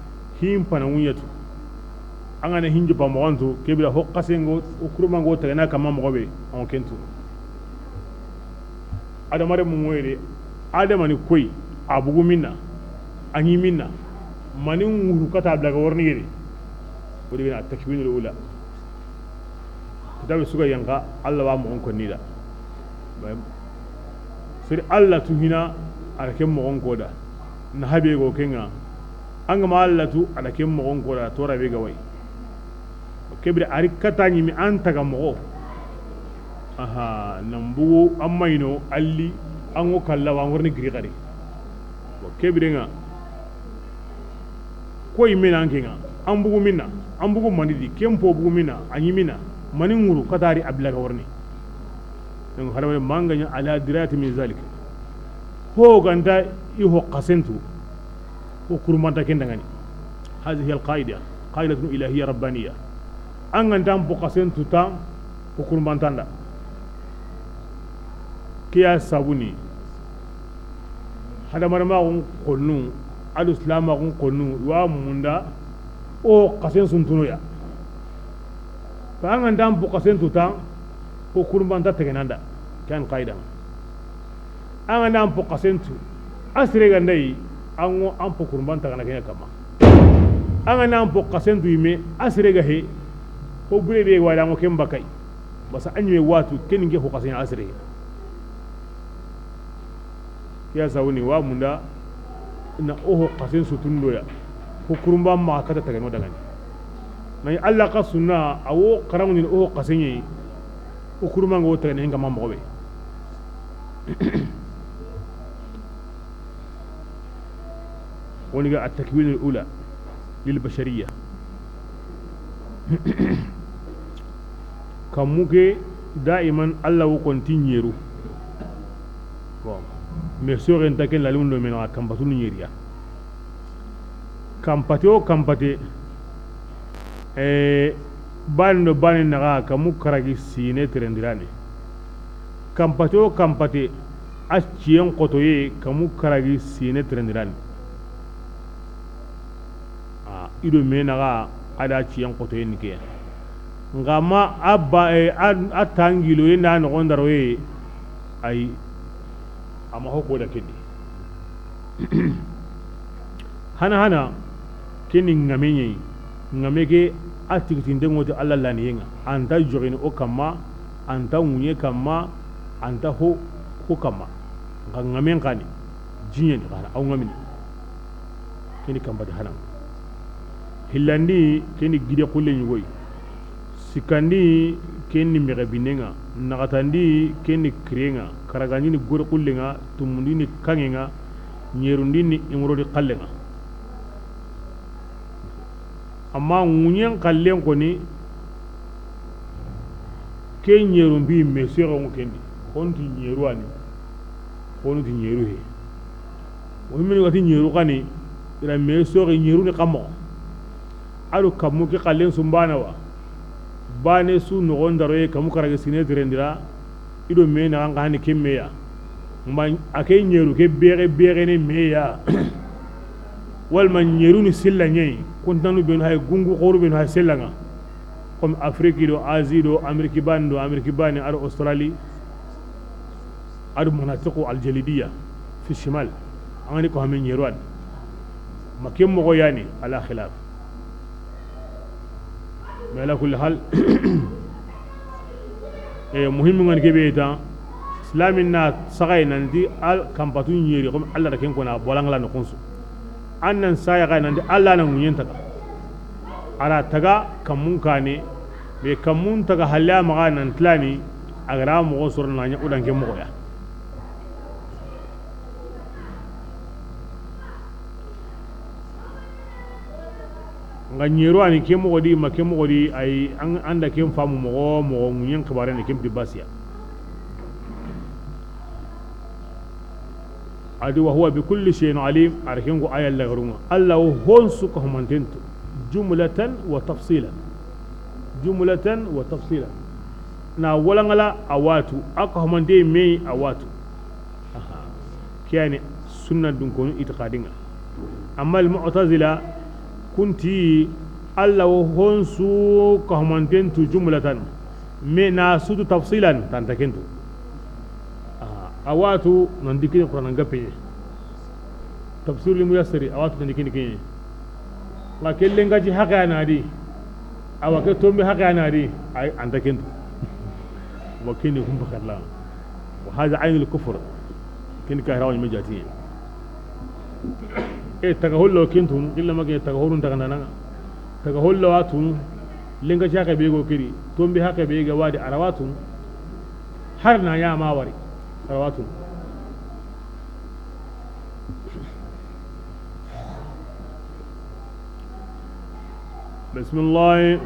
hin pana ŋuɲatu. An ga na hin jupa moxontu, kebira ho xasengo, o kurumango tagana kama moxo be, an ŋa ken tu. Adamare mu ŋoyede, Adama ni koy, a bugu minna, a ɲi minna, mani ŋuru kata blaga warni yede. O de bena takwinul ula. Kitabe su ga yanqa, Allah wa moxon konni da. Siri Allah tu hina, a ra ke moxon ko da. Na habe go ken ŋa. An ga ma Allah tu, a ra ke moxon ko da, to ra be ga way. Kebire a ri kata ɲimi an taga moxo. Aha, nan bugu an mayno, alli, an ŋo kalla, wa ŋorni giri xari. Kebire ŋa. Koy mena an ke ŋa, an bugu minna, an bugu mani di, ken po bugu minna, a ɲi minna, mani ŋuru, kata ri a blaga warni. Donc, hadamare manga ɲa ala dirayati min zalik. Ho ganta i ho xasentu, ho kurmanta ken danŋa ni. Hadhihi al-qaida, qaidatun ilahiyya rabbaniyya. An ganta an po xasentu ta, ho kurmanta nda. Ke ya sabu ni, hadamare maxun xonnu, ado silamaxun xonnu, wa munda, o xasen suntuno ya. Fa an ganta an po xasen tu ta, o kurmanta tegenanda, ke an qaida. An ganta an po xasen tu, a sire ga nda yi, an ŋo an po kurmanta gana kenya kama. An ganta an po xasen tu yime, a sire ga he, ho bure be wala an ŋo ken bakay. Basa a ɲime watu, ken ŋe ho xasen a sire. Ke ya sabu ni wa munda na o ho xasen sutundo ya. Ho kurumba ma kata tagano dangani. Na yi Allah ka sunna, a wo xaranŋu ni o ho xasen ɲi. O kurumba ŋa wo tagane ŋa ma moxo be. Woni ga at-takwinul ula lil bashariya. Kammu ke daiman Allah wo konti ɲeru. Bon, mais soxen ta ken lalimundo mena kampatunu ɲeriya. Kampate o kampate, eh, bani do bani naxa kammu karagi sine terendirane. Kampate o kampate, a ciyen xotoye kammu karagi sine terendirane. A, i do me naxa, a da ciyen xotoye ni ke ya. Nga ma a ba, eh, a, a tangiloye nda noxon daroye, ayi, a ma ho ko da kendi. Hana hana, ke ni ŋame ɲeyi. Ŋame ke a tigitinte ŋoti Allah laniyen ŋa. Anta joxini o kamma, anta ŋuɲe kamma, anta ho, ho kamma. Nxa ŋamen xani, jiɲeni xana, aw ŋamini. Ken ni kanpati hana. Hillandi, ken ni gide xulle ɲugoyi. Sikkandi, ken ni mexe binnen ŋa. Naxatandi, ken ni kiren ŋa. Karagandi ni gori xullen ŋa. Tumundi ni kaŋŋen ŋa. Ɲerundi ni iŋorodi xallen ŋa. Amma ŋuɲen xallen koni, ke ɲerun bi me sexen ŋo ken di. Xonti ɲeru ani. Xonti ɲeru he. O himmini wati ɲeru xani, i ra me soxi ɲeru ni xa moxo. A do kammu ke xallen su n bana wa. Bane su noxon daroye kammu karagi sine terendira. I do me naxan xa ni ke me ya. Ma a ke ɲeru ke bexe bexe ne me ya. Walma ɲeru ni sella ɲeyi. Kontanu benu hay gungu xoru benu hay sella ŋa. Comme Afrique do, Asie do, Amérique bani do, Amérique bani, a do Australie, a do manatiqu al-jalidiya fi shimal. An ga ni ko hame ɲeru an. Ma ken moxo yani, ala khilaf. Mais ala kulli hal, e, muhimmi ŋa ni kebe tan, islamin na saxay nanti al kanpatu ɲeri, comme Allah da ken kona bolangala no kunsu. An nan saya xay nanti Allah na ŋuɲen taga. A ra taga kammun kane, be kammun taga halle a maxa nan tilani, a ga ra moxo soro na ɲa o dan ke moxo ya. Nga ɲero ani ke moxo di, ma ke moxo di, ay an, an da ken famu moxo, moxo ŋuɲen xibare ni ken pi basiya. A di, wa huwa bi kulli shay'in alim, a ra ken ko aya lagarunga. Allah wo honsu ka humantentu. Jumlatan wa tafsilan. Jumlatan wa tafsilan. Na walangala a watu, a ka humante me a watu. Aha. Ke yani sunna dun konu itiqadinga. Amma al mu'tazila kunti Allah wo honsu ka humantentu jumlatan. Me na sutu tafsilan tanta kentu. Aha. A watu nan dikini Qur'an nga penye. Tafsir li muyassari, a watu nan dikini kenye. Nga kellen gaji haqe anadi. Awa ke tombe haqe anadi. Ay, anta kentu. Wa kini hum bakalla. Wa hadha aynul kufr. Ken ka rawan majati. E taga hollo kentu, illa mage taga horun taga nananga. Taga hollo watu. Lenga jaka be go kiri. Tombe haqe be ga wadi arawatu. Har na ya ma wari. Arawatu. بسم الله.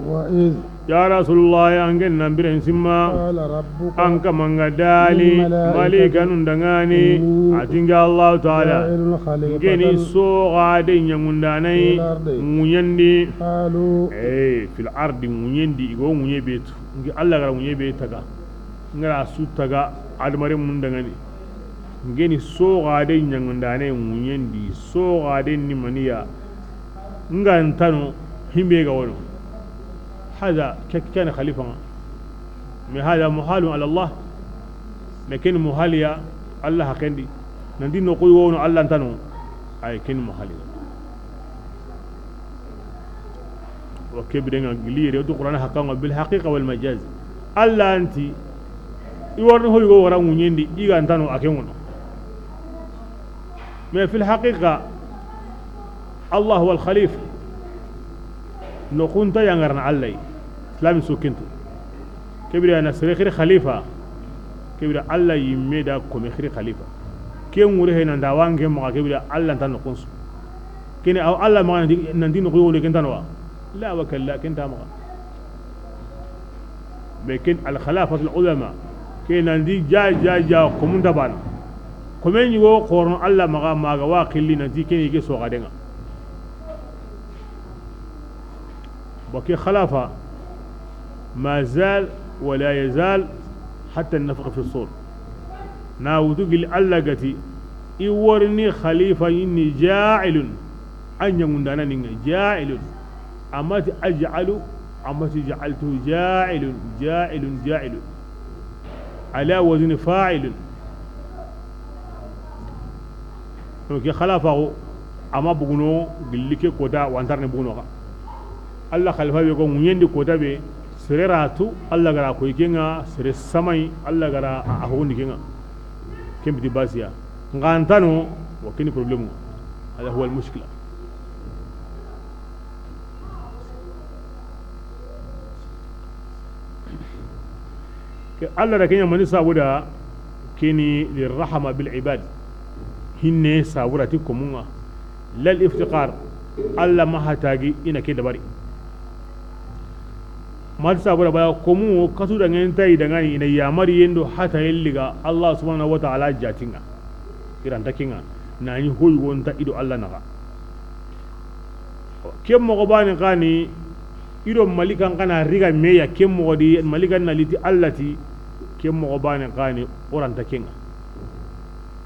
وإذ. Ya Rasulullah, an gen nan biren simma. قال ربك. An ka manga dali. للملائكة. Malika nun dangani. إني. A ti nga Allah Ta'ala. جاعل خليفة. Ngeni soga de ɲangundanai. في الأرض. Ŋuɲendi. قالوا. Eh, fil ardi ŋuɲendi. Igo ŋuɲe betu. Ngi Allah gara ŋuɲe be taga. Ngara su taga adamare mun dangani. Ngeni soga de ɲangundane ŋuɲendi, soga de ni maniya. Nga ntano himbe ga wono. Hada ke-, ken khalifa nga. Mais hada muhalun ala Allah. Mais ken muhaliya Allah hakendi. Nandi no koy wono Allah ntano. Ay ken muhaliya. Wa ke birenga gili yere, o tu Qur'ana haqqan wa bil haqiqa wal majaz. Allah anti, i warni hoy go wara ŋuɲendi, i ga ntano a ke ŋono. Mais fil haqiqa, Allah huwa al khalifa. No kunta yangarna Allah. Islam su kintu. Ke bire na sere khiri khalifa. Ke bire Allah yimme da ko me khiri khalifa. Ke ŋure he nan da wange ma ke bire Allah tan no kunsu. Kene aw Allah ma nan di, nan di no ko yole ken tan wa. La wa kalla ken ta ma. Be ken al khalafatul ulama. Ke nan di ja ja ja ko mun da bana. Ko men yugo korno Allah ma ga ma ga wa khilli nan di ken yige so ga denga. Wa ke khalafa, ma zal wa la yazal hatta nafakha fi sur. Na wutu gil Allah gati, i warni khalifa inni ja'ilun. An yangundana ninga ja'ilun. Amati aj'alu, amati ja'altu ja'ilun, ja'ilun, ja'ilun. Ala wazni fa'ilun. Donc ke khalafa ko ama buguno gilli ke kota wantarne buguno ka. Allah khalifa be ko ŋuɲendi kota be sere ratu Allah gara ko ikenga sere samai Allah gara a, a hondi kenga. Kembiti basiya ngantano wa kini problème. Hada huwa al mushkila. Ke Allah da ke ɲa mani sabu da, keni lirrahma bil ibad. Hinne sabu da ti komun ŋa. Lal iftiqar. Allah ma hatagi i na ke dabari. Mati sabu da baya komu katu da ŋen tayi da ŋani i na yamari yendo hata yelliga Allah subhanahu wa ta'ala jatinga. I ra nta kinga. Na ɲi hoy wonta i do Allah naxa. Ken moxo bani xani, i do malikan xa na riga me ya ken moxo di, malikan na liti Allah ti, ken moxo bani xani, o ra nta kenga.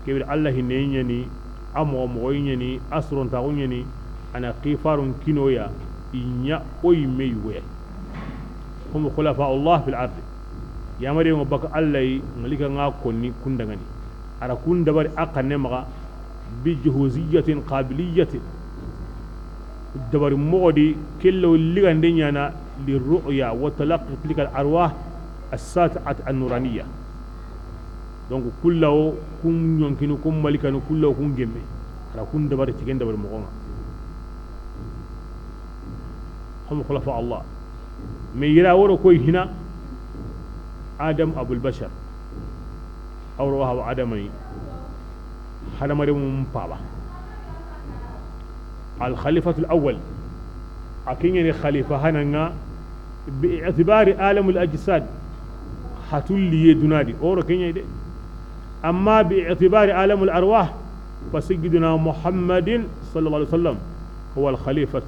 Kebiri Allah hinne ɲani, a moxo moxo ɲani, a sorontaxu ɲani, a na xifarun kinoya, i ɲa o yimme yugoya. Hum khulafa Allah fil ardi. Yamare ŋo baka Allah yi, malika ŋa konni kundangani. A ra kun dabari a xanne maxa, bi juhuziyatin qabiliyatin. Dabari moxo di, kello ligande ɲana, li ru'ya wa talaqqi tilka al arwah as-sati'at an-nuraniya. Donc, kullawo, kun ɲonkinu, kun malikanu, kullawo, kun gemme. A ra kun dabari, tigen dabari moxo ŋa. Hum khulafa Allah. Mais yira woro koy hina, Adam Abul Bashar. Awro wa hawa Adama yi. Hadamare mum paba. Al khalifatul awwal. A ke ɲani khalifa hananga bi i'tibari alamul ajsad. Hatulliye dunadi. Oro ke ɲa de. Amma bi i'tibari alamul arwah. Fa sayyiduna Muhammadin sallallahu alaihi wasallam huwa al khalifat.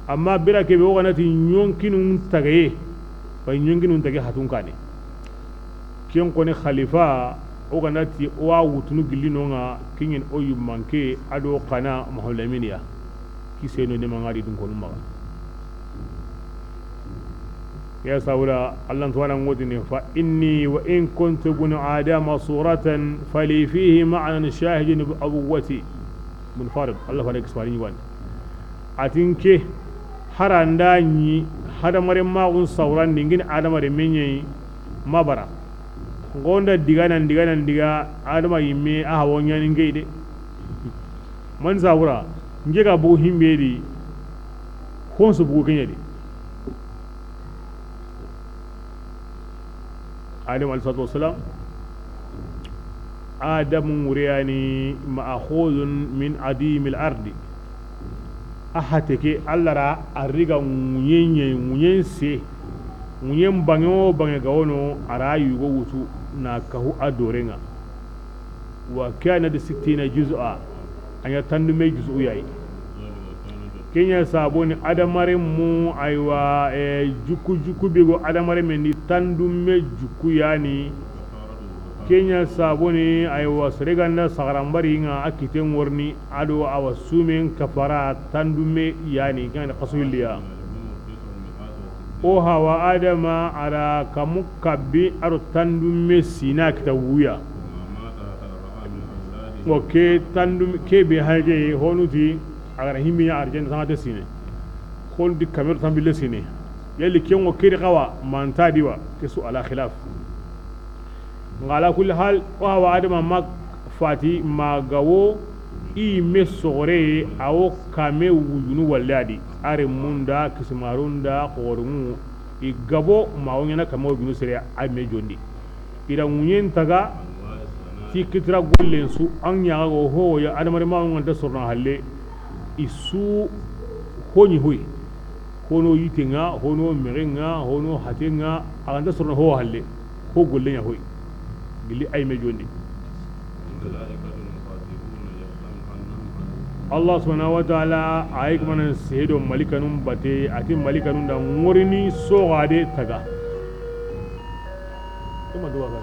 Amma bira kebe o ganati ɲonkinun tagaye, bay ɲonkinun tage hatun kane. Ken koni khalifa, o ganati o wa wutunu gilli nonga, kingen o yummanke, ado kana mahulaminiya. Kiseno ne mangadi dun konu maga. Ya sawura, Allah tuwana ngotini, fa inni wa in kuntu bunu adama suratan, fali fihi ma'nan shahidun bi abuwati. Munfarid, Allah fana kismani wani. A ti n ke, haranda ɲi hadamaren maxun sawurandi, n gini adamaren me ɲeyi ma bara. N gonda diga nan diga nan diga adama yimme a hawo ɲani n ke yi de. Man sawura, n ke ga bugu himbe di, honso bugu ke ɲa di. Adam alayhi salatu wassalam, Adamu ŋureyani ma'khudhun min adimil ardi. A hate ke, Allah ra a riga ŋuɲen ɲe, ŋuɲen se, ŋuɲen bange o bange ga wono, a ra yugo wutu na kahu a dorenga. Wa kana de sittina juz'a. A ɲa tandume juz'u yayi. Ke ɲa saboni adamaren mu, aywa, e, juku juku be go adamaren me ni tandume juku yani. Ke ɲa saboni, aywa, sere ganda sagarambari nga a kiten worni, ado awa sumen kafara tandume yani, ke ɲa xasu hilliya. O hawa adama a ra kamu kabbi aro tandume sina kita wuya. Wo ke tandume ke be hayge honuti a ga ra himmi ya arjen sangate sine. Hon di kameru tambile sine. Yalli ke ŋo keri xawa manta diwa ke su ala khilaf. Nga ala kulli hal, o hawa adama ma fati ma gawo i me sogore a wo kame wujunu walladi. Are munda kisimarunda xorumu i gabo ma wo ɲana kame wujunu sere a me jondi. I ra ŋuɲen taga ti kitira gollen su an ɲaga go ho ya adamare ma ŋanta sorna halle i su hoɲi hoy. Hono yitenga, hono mexenga, hono hatenga, a ganta sorona ho halle, ho golle ɲa hoy. Gilli ay me jondi. Allah subhanahu wa ta'ala ay kuma nan sedo malikanun bate, ati malikanun da ŋorini sogade taga. Kuma duwa ga.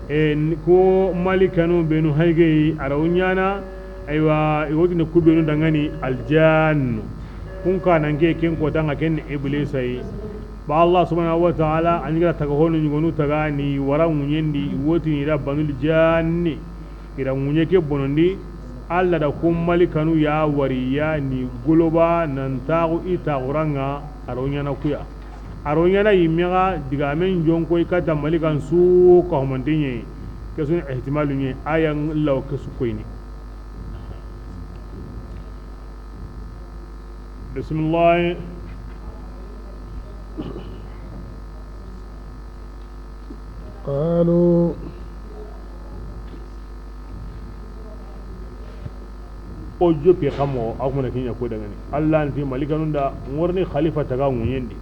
E, ko malikanu benu haygeyi a ra wo ɲana. Aywa, i wotini ku benu dangani aljannu. Kun ka nan ke ken kota nga ken Iblisa yi. Ba Allah subhanahu wa ta'ala an gara taga honu ɲugonu taga ni wara ŋuɲendi wotini ra banul janni. I ra ŋuɲe ke bonondi. Alla da kun malikanu ya wari ya ni goloba nan taxu i taxuranŋa. A ro ɲaana kuya. A ro ɲaana yimme ga digamen jonko i kata malikan su ka humantenye. Ke sun ihtimalu nye, ayan law ke su koyni. Bismillah. قالوا. O jopi kamo, a kuma na kiɲa ko dangani. Alla nti malikanun da ŋorni khalifa taga ŋuɲendi.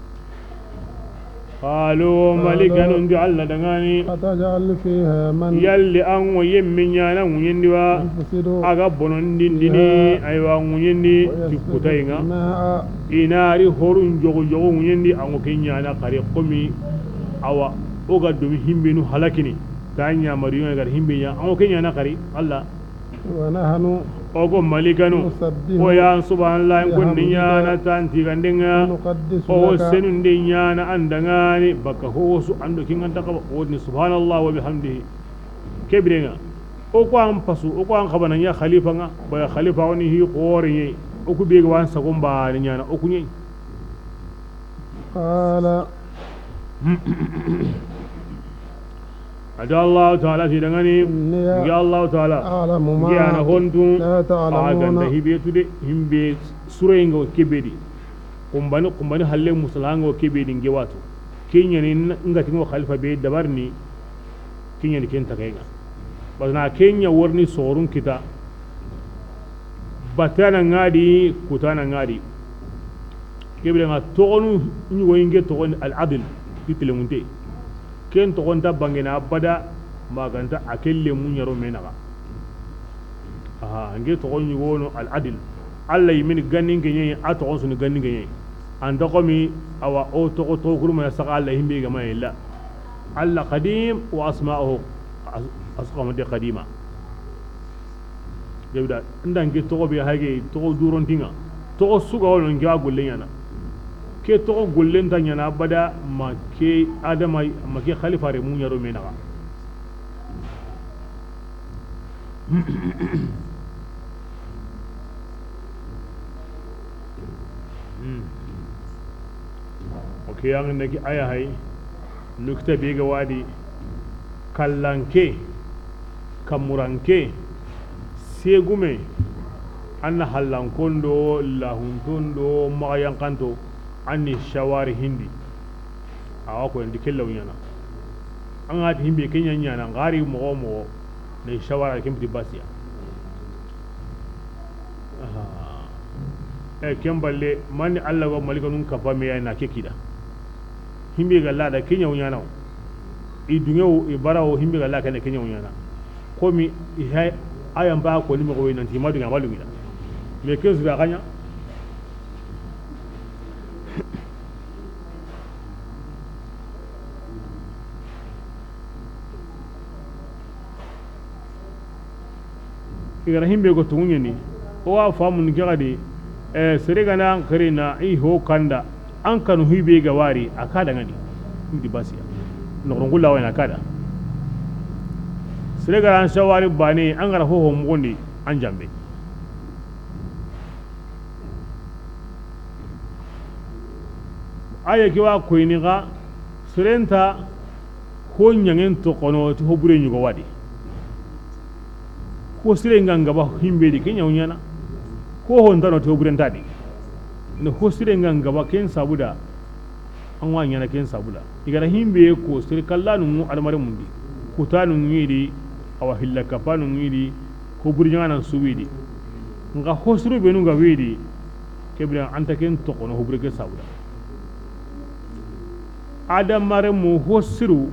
قالوا, malikanun di Alla dangani. أتجعل فيها من Yalli an ŋo yemme ɲaana ŋuɲendi wa? يفسد A ga bonondindini, فيها aywa, ŋuɲendi ويسفك ti kutayenŋa. الدماء. I na ri horun jogo jogo ŋuɲendi, an ŋo ke ɲaana xari komi. Awa, o ga dumi himbenu halakini. Ta ɲa mariyo ga himbe ɲa, an ŋo ke ɲaana xari, Alla. ونحن O go malikanu. نسبح O ya subhanallah, ko ni بحمدك ɲaana tanti gandenŋa. ونقدس O لك senunde ɲaana an dangani, baka ho su an do kinganta kaba. O ni subhanallah wa bihamdihi. Kebirenŋa. O ko an pasu, o ko an xabana ɲa khalifa ŋa, ba khalifa woni hi xore ɲe. O ku be ga wan sagon ba ni ɲaana, o ku ɲe. قال. A da Allahu Taala ti dangani, إني ngi Allahu Taala, أعلم ما ngi a na hontu, لا تعلمون. A ganda hibe tu de, himbe surenŋo kebe di. Kumbani, kumbani halle musalahanŋo kebe di nge watu. Ke ɲa ni n-, nga ti ŋo khalifa be dabarni, ke ɲa ni ken takenŋa. Basna ke ɲa worni sorun kita, batana ŋa di, kutana ŋa di. Kebirenŋa toxonu ɲugo inge toxoni al adl, ti telemunte. Ken toxonta bangena abada, maganta a ke lemu ɲaro menaxa. Aha, nge toxo ɲugono al adl. Alla yimini ganni nge ɲeyi, a toxon suni ganni nge ɲeyi. Anta xomi, awa, o toxo toxo kurumana saxa Alla himbe ga ma yella. Alla qadim wa asma'uhu as-, asqamati qadima. Jabda, nda nge toxo be hage, toxo durontinŋa. Toxo suga wono nge a golle ɲaana. Ke toxo gollenta ɲaana abada, ma ke Adama, ma ke khalifa re mu ɲaro menaxa. Hmm. Ok, an ne ki aya hay. Nukta be ga wadi. Kallanke, kamuranke, segume, an na hallankondo, lahuntondo, maxayankanto, an ni shawari hindi. Awa ko ndi kellaw ɲaana. An ga ti himbe ke ɲa ɲaana, ngari moxo moxo, ne shawara ken biti basiya. Aha. E, ken balle, mani Alla go malikanun kapa me ya na ke kida. Himbe ga lada ke ɲa wo ɲaana wo. I dunŋe wo, i bara wo, himbe ga la ke ne ke ɲa wo ɲaana. Komi, i hay, ayan ba ko ni moxo we nanti ma dunŋa balu mina. Me ke zura kanya. I ga ra himbe go tunŋu ɲeni, o wa famu ni ke ga di, e, sere ga na an xiri na i ho kanda, an kanu hibe ga wari, a ka dangani. Ndi basiya. Noxon gulla wayna ka da. Sere ga ra an shawari bane, an ga ra ho ho mugondi, an jambe. Aye ke wa koyini xa, serenta ho ɲangen toxono ti ho bure ɲugo wadi. Ho sire nga ngaba himbe di ke ɲa wo ɲaana. Ho ho ntano ti ho bure nta di. Ne ho sire nga ngaba ken sabuda. An wa ɲaana ken sabuda. I ga ra himbe ko sere kallanu mu adamare mundi. Kutanu ngidi, awa hilla kapanu ngidi, ho bure ɲaana su widi. Nga ho suru benu ga widi. Kebira anta ken toxono ho bure ke sabuda. Adamare mu ho siru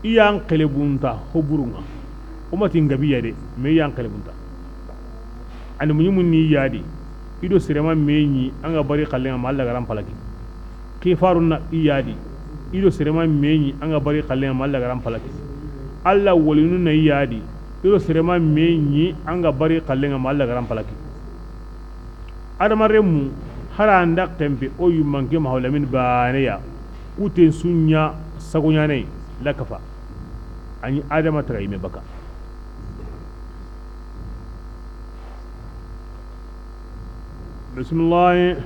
i yan xelebunta ho burunŋa. O mati ngabiya de, me yan xelebunta. Ani muɲi mun ni yadi. I do serema me ɲi an ga bari xallenŋa ma Alla ga ra an palaki. Kifarun na i yadi. I do serema me ɲi an ga bari xallenŋa ma Alla ga ra an palaki. Alla wolinu na i yadi. I do serema me ɲi an ga bari xallenŋa ma Alla ga ra an palaki. Adama renmu, hara anda kempe o yummanke ma hawlamin baneya, kuten sunya sago ɲane lakafa. Ani Adama taga yime baka. Bismillah.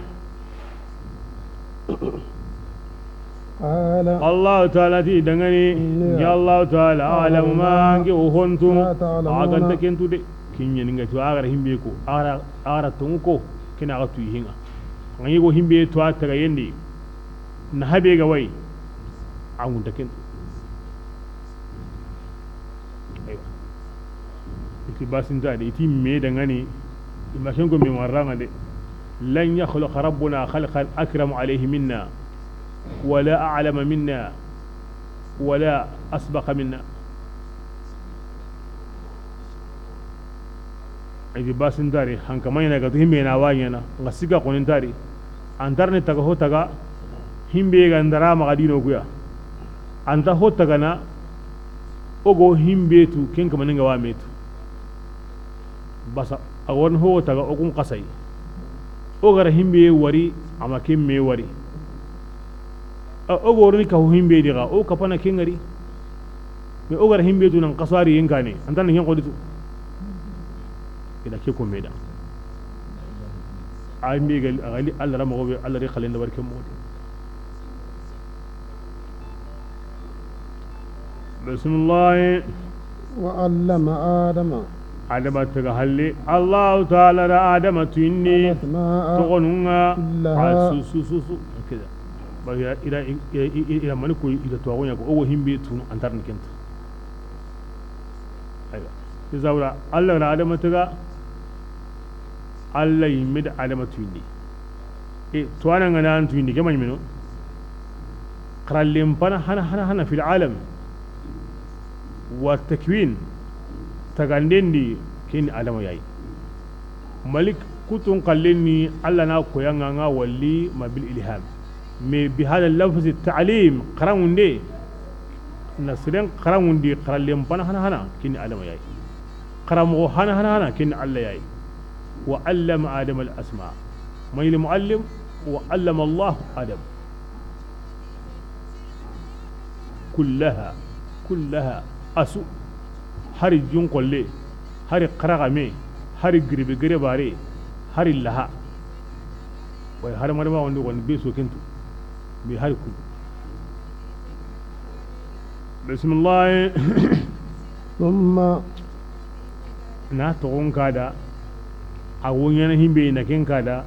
قال Allahu taala ti dangani, إني ya Allahu taala, أعلم alamu ما ma nke wo hontu, لا تعلمون. a ga nta ken tu de. Ken ɲa ni nga ti, a ga ra himbe ko, a ga ra, a ga ra tongu ko, ken a ga tu yi hinga. Nga yi go himbe to a taga yendi, na habe ga way, a ŋunta ken tu. Aywa. I ti basintadi, i ti me dangani, i ma ken ko me waranga de. لن يخلق ربنا خلقا أكرم عليه منا ولا أعلم منا ولا أسبق منا. I ti basintadi, hankama ɲana ga tu himbe na wa ɲana, nga siga konintadi. Antarni taga ho taga, himbe ga ndara maxa dino kuya. Anta ho taga na, o go himbe tu, ken kamani nga wa me tu. Basa, a won ho taga, o kun xasay. O ga ra himbe wari, a ma ken me wari. A, o go rini ka ho himbe di ga, o kapana ken ngari. Mais o ga ra himbe tu nan xasari yen kane, anta na ken xodi tu. Ina ke ko me da. Ay mi gal, a gali Allah ra mo be, Allah ri xalen da barke mo. Bismillah. وعلم آدم Adama taga halle. Allahu taala da Adama tuyindi. الأسماء Togonunga. كلها. A su, su, su, su. Keda. Ba ira, ira, ira, ira, ira mani ko ira to agonya ko o himbe tunu antarni kenta. Aywa. Izawra Allah na Adama taga. Allah yimme da Adama tuyindi. E, tuwana nga nan tuyindi, ke maɲi mino. Xarallen pana hana, hana, hana fil alam. Wa takwin, tagandendi, ken Adama yayi. Malik kutun xallenni, Allah na koyanga nga walli ma bil ilham. Mais bi hada lafzi ta'lim, xarangunde, na siren xarangundi, xarallen pana hana, hana, ken Adama yayi. Xaramoxo hana, hana, hana, ken Allah yayi. وعلم آدم الأسماء. من المعلم؟ وعلم الله آدم. كلها، كلها. A su. Hari junkolle, hari xaraxame, hari giribe gerebare, hari laha. Way hari marima wondi woni be so kentu. Be hari ku. Bismillah. ثم Na togon kada, a woɲana himbe na ken kada,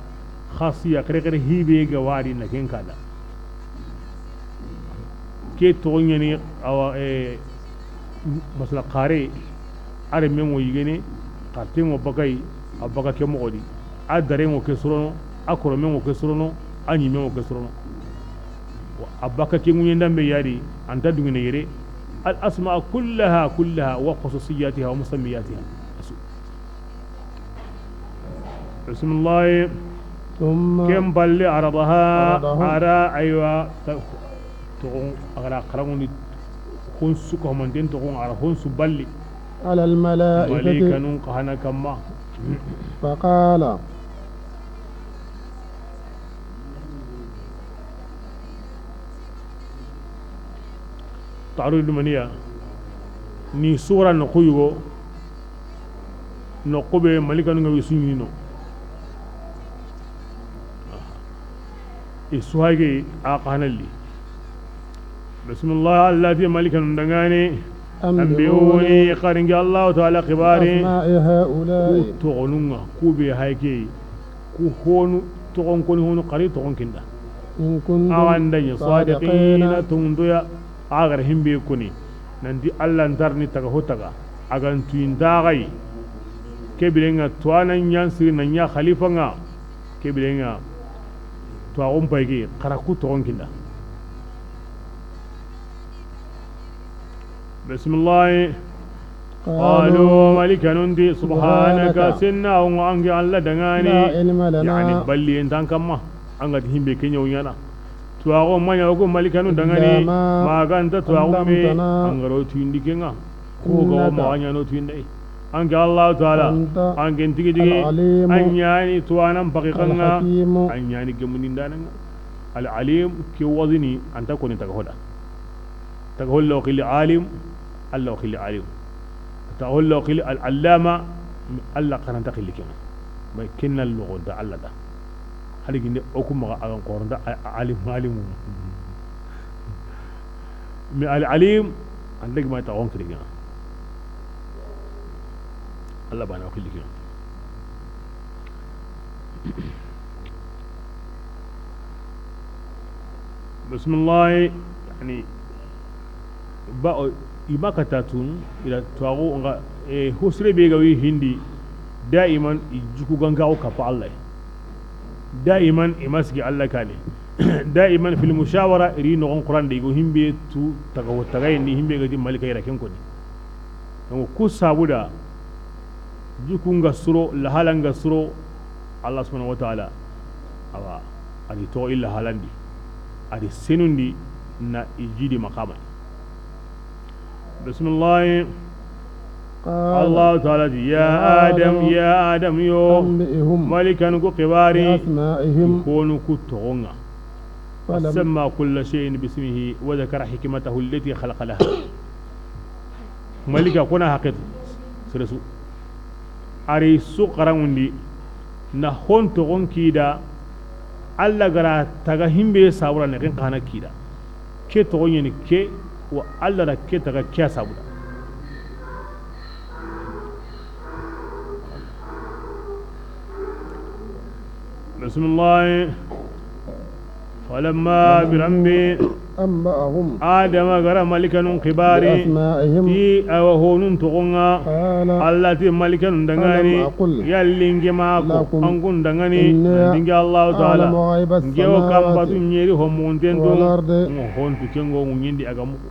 xasiya kere kere hibe ga wari na ken kada. Ke togon ɲani awa, eh, masala xare, are mengo yigene, xarte ngo bakay, a baka ke moxodi, a dare ngo ke sorono, a koro mengo ke sorono, a ɲi mengo ke sorono. A baka ke ŋuɲe ndambe yari, anta dungene yere, al asma kullaha, kullaha, wa khususiyatiha wa musammiyatiha. Asu. Bismillah. ثم Ken balle aradaha, Aradaha. Ara, aywa, ta-, togon, a ga ra xarangundi, honsu ko manten togon, ara honsu balli. على الملائكة Malaikanun ka hana kamma. فقال Taru dumaniya. Ni sura no kuyugo. No kube malikanu nga wisu ɲini no. I suhage a xanalli. Bismillah, Allah ti malikanu dangane. An be woni xaringi Allah taala xibari. أسماء هؤلاء Ku togonunga, ku be hayke. Ku honu togon koni honu xari togon kinda. إن كنتم Awa ndanya صادقين. Sadiqina tunduya. A ga ra himbe koni. Nanti Allah ntarni taga ho taga. A ga ntuinta gai. Kebirenga tuwana ɲan siri na ɲa khalifa nga. Kebirenga tuwaxun payge xara ku toxon kinda. Bismillahi. Qalu, malikanun ti, subhanaka, senna wo ŋa anke Alla daŋani. La ilma lana. Yani, balli nta an kamma. An ga ti himbe ke ɲa wo ɲaana. Tuwaxu ma ɲa wo ku malikanu daŋani. Illa ma, ma ga nta tuwaxu me, allamtana, an ga ro tuyindi ke ŋa. Ko ga wo, innaka, ma ɲaana o tuyindi. Anke Allahu taala, anta, anke tigi tigi, al-alimu, an ɲaani tuwanan paxi xa ŋa, al-hakimu, an ɲaani gemundindaana ŋa. Al-alim, ke wazini, anta koni taga hoda. Taga holla wo xilli alim, Alla wo xilli alim. Taga holla wo xilli al-allama, Alla xa nta xilli ke ŋa. Bay kenna loxo da Alla da. Hali ginde o ku maxa a ga n xoronta a-, a-, alim, alimu. Mais al alim, an dagi ma taxon kiriŋa. Allah bana o xilli kiŋa. Bismillah, yani, ba o, i ma kata tun, i da tuwaxu ŋa, e, hosire be ga wi hindi, daiman i juku gankaxu kappa Allah. Daiman i ma sigi Allah kane. Daiman fil mushawara, i ri noxon Quran de, i go himbe tu taga wo taga yendi, himbe ga di malika i ra ken koni. Donc, ku sabuda, juku nga suro, lahala nga suro, Allah subhanahu wa ta'ala, awa, a di to illa halandi, a di senundi na i jidi maqamai. Bismillah. قال Allah ta'ala di, يا يا آدم, آدم, ya Adam yo, أنبئهم malikanu ku xibari, بأسمائهم. Konu ku toxon ŋa. فلم- وسمى كل شيء باسمه وذكر حكمته التي خلق لها. Malika kona haqitu, sere su. A ri su xaranŋundi, na hon toxon kida, Allah ga ra taga himbe sabura ne ken xana kida. Ke toxon ɲeni ke, wa Allah da ke taga ke sabura. Bismillah. فلما برمبي أنبأهم Adama ga ra malikanun xibari, بأسمائهم ti awa honun toxon ŋa. قال Allah ti malikanun dangani, ألم أقل yalli n ke ma ko, لكم an kun dangani, إني dinga Allah ta'ala, أعلم غيب n ke wo السماوات kambatu ɲeri homonten to, والأرض ngo hontu ke ngo ŋuɲindi a ga muku.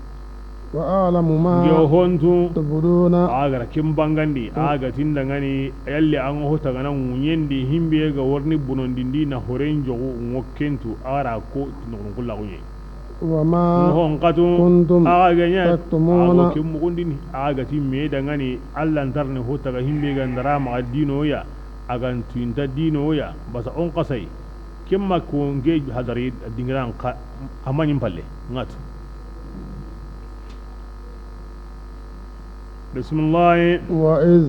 وأعلم ما N ke wo hontu تبدون a ga ra kin bangandi, a ga ti n dangani, yalli an ho tagana ŋuɲendi himbe ga warni bonondindi na horen jogu ŋo kentu a ra ko ti noxon kulla ŋuɲe. وما N hon katu كنتم a ga ɲa تكتمون a ga kin mugundini a ga ti me dangani, Allah ntarne ho taga himbe ga ndara ma dino ya, a ga n tuinta dino ya, basa on xasai. Kemma ko n ke hadari dingiran xa, a ma ɲi n palle, ŋatu. Bismillah. وإذ.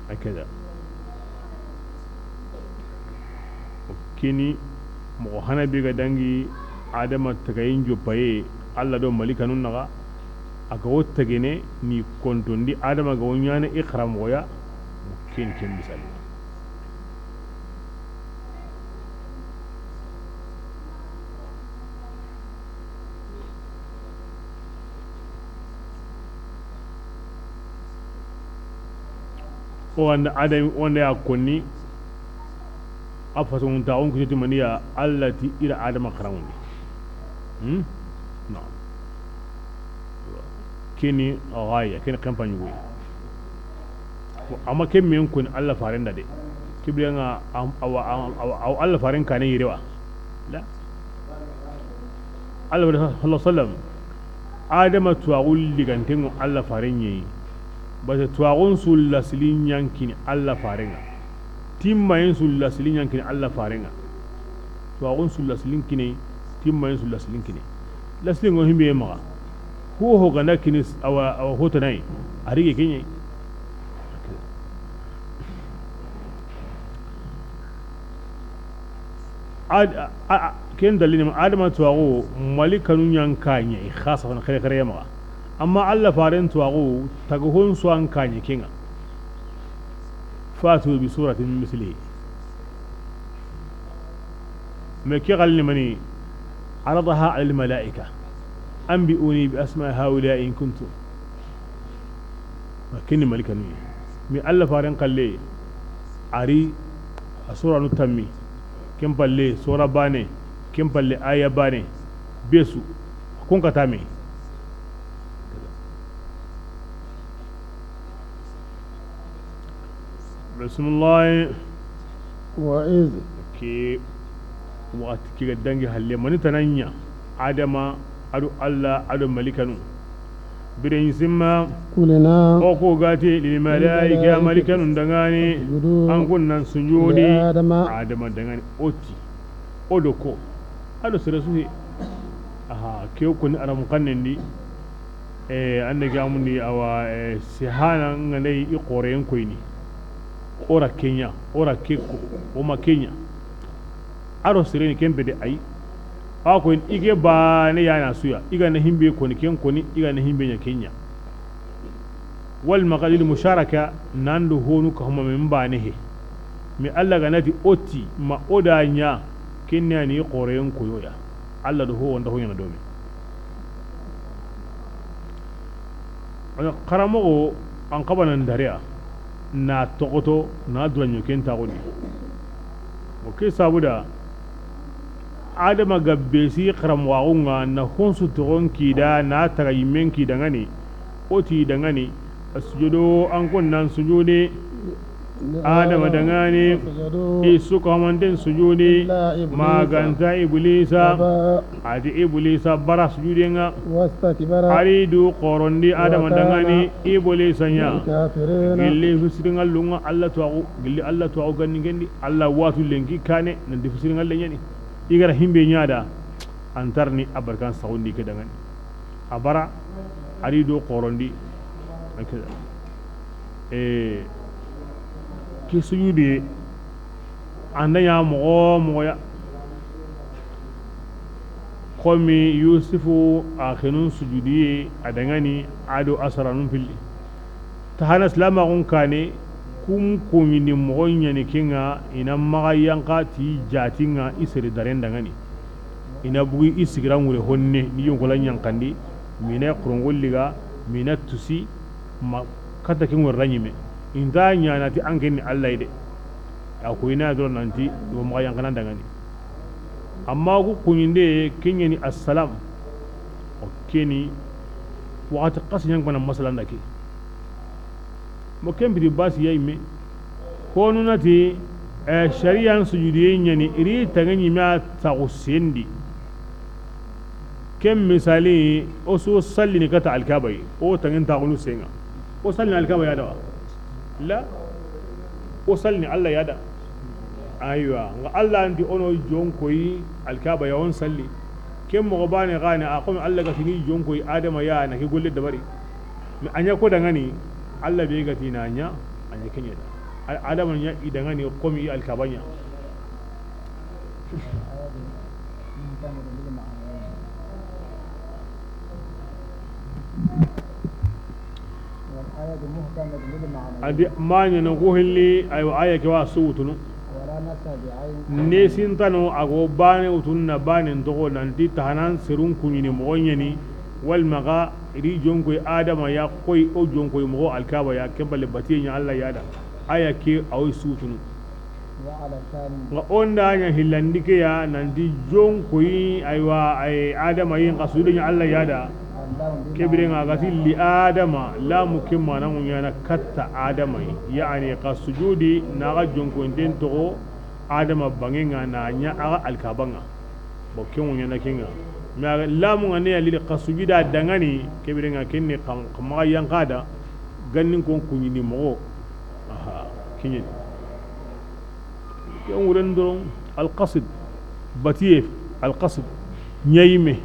Hakada. Kini, moxo hana be ga dangi, Adama tagayin joppaye, Allah do malikanun naxa, a ga wo tagene, ni kontondi, Adama ga wo ɲana i xaramoxoya, ken, ken misali. O wanda Adam, wanda ya konni, a fasoŋun ta, on kiti maniya, Allah ti i ra Adama xaraŋundi. Hmm? No. Kini ghaya, kini campagne goy. Amma ke men koni Allah faren da de. Kibriya ŋa am-, awa, am-, awa, awa Allah faren kane yirewa. La. Allah wa sallallahu alaihi wasallam. Adama tuwaxu liganten ŋo Allah faren ɲeyi. Basa tuwaxun su lasilin ɲankini Allah faren ŋa. Timmayen su lasilin ɲankini Allah faren ŋa. Tuwaxun su lasilin kine, timmayen su lasilin kine. Lasilin ŋo himbe maxa. Ho ho ganda kini s-, awa, awa hotanayi. A rige kenye. Ad-, a, a, a, ken dalili ma Adama tuwaxu malikanu ɲanka ɲa, i xasa fan xere xere maxa. Amma Allah faren tuwaxu taga hon su an kaɲe kenga. Fatu bi suratin mislihi. Mais ke xalini mani, aradaha alal malaika. Anbi'uni bi asma'i haula'i in kuntum. Ma kini malikanu. Mi Allah faren kalle, ari a suranu tammi. Ken palle sura bane, ken palle aya bane. Besu, kun katami. Bismillah. Wa iz. Ke waxati ke ga dangi halle mani tananya. Adama, ado Allah, ado malikanu. Biren simma. Kulina. O ko gati lil malaika, malikanu dangani. Usjudu. An kun nan sujudi. Li Adama. Adama dangani. Oti. O do ko. Ado sere su he. Aha, ke ko ni aram kanendi. Eh, ande gamundi awa, eh, sihana nganai i qoren koyni. Ora kenya, ora keko, o ma kenya. A ro sireni ken pete ay. A ko in i ke baane ya na su ya. I ga na himbe koni ken koni, i ga na himbe ɲa ken ɲa. Wal maxa lil musharaka, nan do honu ka huma men baane he. Mi Alla ga na ti o ti ma o da ɲa, ken ɲa ni xoren koyo ya. Alla do ho wonda ho ɲa na do me. Xaramoxo, an xabanan dariya na toxoto na dura ɲoken taxundi. O ke sabuda, Adama ga besi xaramoxaxun ŋa na honsu toxon kida na taga yimmen kidangani. O ti dangani, a sujudo an kon nan sujudi. Adama dangani, i su kamanten sujudi, ma ganta Iblisa. A ti Iblisa bara sujude ŋa. A ri du xorondi Adama dangani, Iblisa ɲa. Gilli fisirinŋallun ŋa Alla tuwaxu, gilli Alla tuwaxu ganni gendi, Alla watu lenki kane, nanti fisirinŋalle ɲani. I gara himbe ɲa da, antarni a barkan saxundi ke dangani. A bara, a ri do xorondi. Ke sujude, an da ɲa moxo moxo ya. Xomi Yusufu a xenun sujudiye a dangani a do a saranun pilli. Ta hana silamaxun kane, kun koɲini moxo ɲani ke ŋa, i na maxa yanqa ti jati ŋa i sere daren dangani. I na bugi i sigiran ŋure honne, ni yonkola ɲanqandi, mina xurongolliga, mina tusi, ma kata ke ŋure ra ɲime. I nta ɲana ti an ken ni Alla yi de. A ko i na doro nanti i wo maxa yanqana dangani. Amma ku kuɲinde, ke ɲani assalam. O ke ni waxati xasi ɲankana masalanda ke. Mo ken biri basi ya yimme. Honu na ti, eh, shari'an sujudiye ɲani, i ri tange ɲime a taxu sendi. Ken misali, o su sallini kata Alkaba yi, o tangen taxunu senga. O sallini Alkaba ya da wa? La. O sallini Alla ya da. Aywa, nga Alla anti o no jonkoyi Alkaba ya, o n salli. Ken moxo bane gane a xomi Alla ga tini jonkoyi Adama ya na ke golle dabari. Mais a ɲa ko dangani, Alla be ga ti na ɲa, a ɲa ke ɲa da. Adama ɲa i dangani xomi Alkaba ɲa. A di ma ɲana ko hilli, aywa, aya ke wa su wutunu. Ne sintano a go bane wutunu na bane ntoxo nanti tahanan serun kuɲini moxo ɲani, walma ga ri jonkoy Adama ya koy o jonkoy moxo Alkaba ya, ken balle batiye ɲa Alla ya da. Aya ke a wo su wutunu. Nga o nda ɲa hillandi ke ya nanti jonkoyi, aywa, ay Adama yi, nxa sujude ɲa Alla ya da. Ke bire nga ga ti li Adama, lamu ke mana ŋu ɲana katta Adama yi. Yani xa sujudi na ga jonkoyinten toxo Adama bange ŋa na ɲa a ga Alkaba ŋa. Bo ke ŋu ɲana ke ŋa. Mais a ga lamu ŋa ne ya lili xa sujida dangani, ke bire ŋa ken ni xa maxa yanqa da, gannin kon kuɲini moxo. Aha, kiɲini. Ke ŋuren doron, alqasid, batiye, alqasid, ɲayime.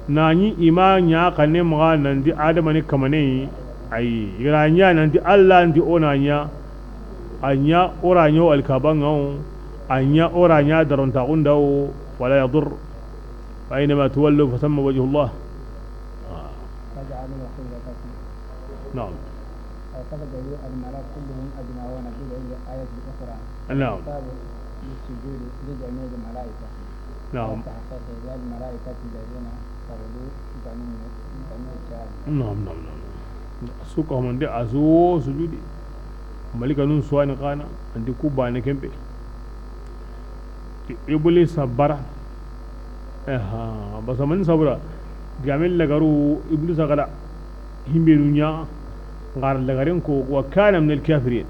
Na ɲi i ma ɲa xanne maxa nanti Adama ni kamane yi, ayi, i ga ra ɲa nanti Alla nti o na ɲa, a ɲa o ra ɲa o Alkaba ŋa wo, a ɲa o ra ɲa darontaxun da wo, fala yadur, fa aynama tuwallu fa thamma wajhullah. Naam. أو قصد به الملائكة كلهم أجمعون بدليل الآية الأخرى. نعم. الخطاب للسجود لجميع الملائكة. نعم. والتحقيق للملائكة الذين فردوا بني، بني إسرائيل. Naam, naam, naam. Su kaman de a su wo sujudi. Malikanun suwani xana, anti ku bane kempe. Iblisa bara. Aha, basa mani sabura. Gamen lagaru Iblisa gada. Himbenu ɲa, ngar lagaren ko, wa kana min al-kafirin.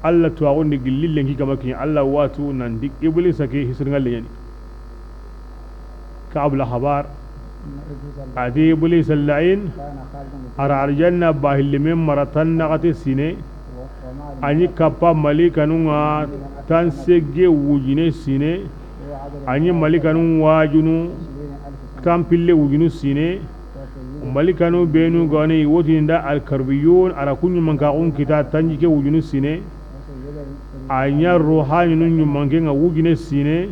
Alla tuwaxundi gilli lenki kama kiɲa, Alla watu nanti Iblisa ke hisirinŋalle ɲani. Ka'b al-Ahbar, a ti Iblis al-la'in, a ra arjanna bahillimen mara tan naxate sine, a ɲi kappa malikanun ŋa tan segge wujine sine, a ɲi malikanun wajunu tan pille wujunu sine, malikanu benu gani wotini da al-karbiyun, a ra kuɲu mankaxun kita tanjike wujunu sine, A ɲa ruhaninu ɲumanke ŋa wujine sine.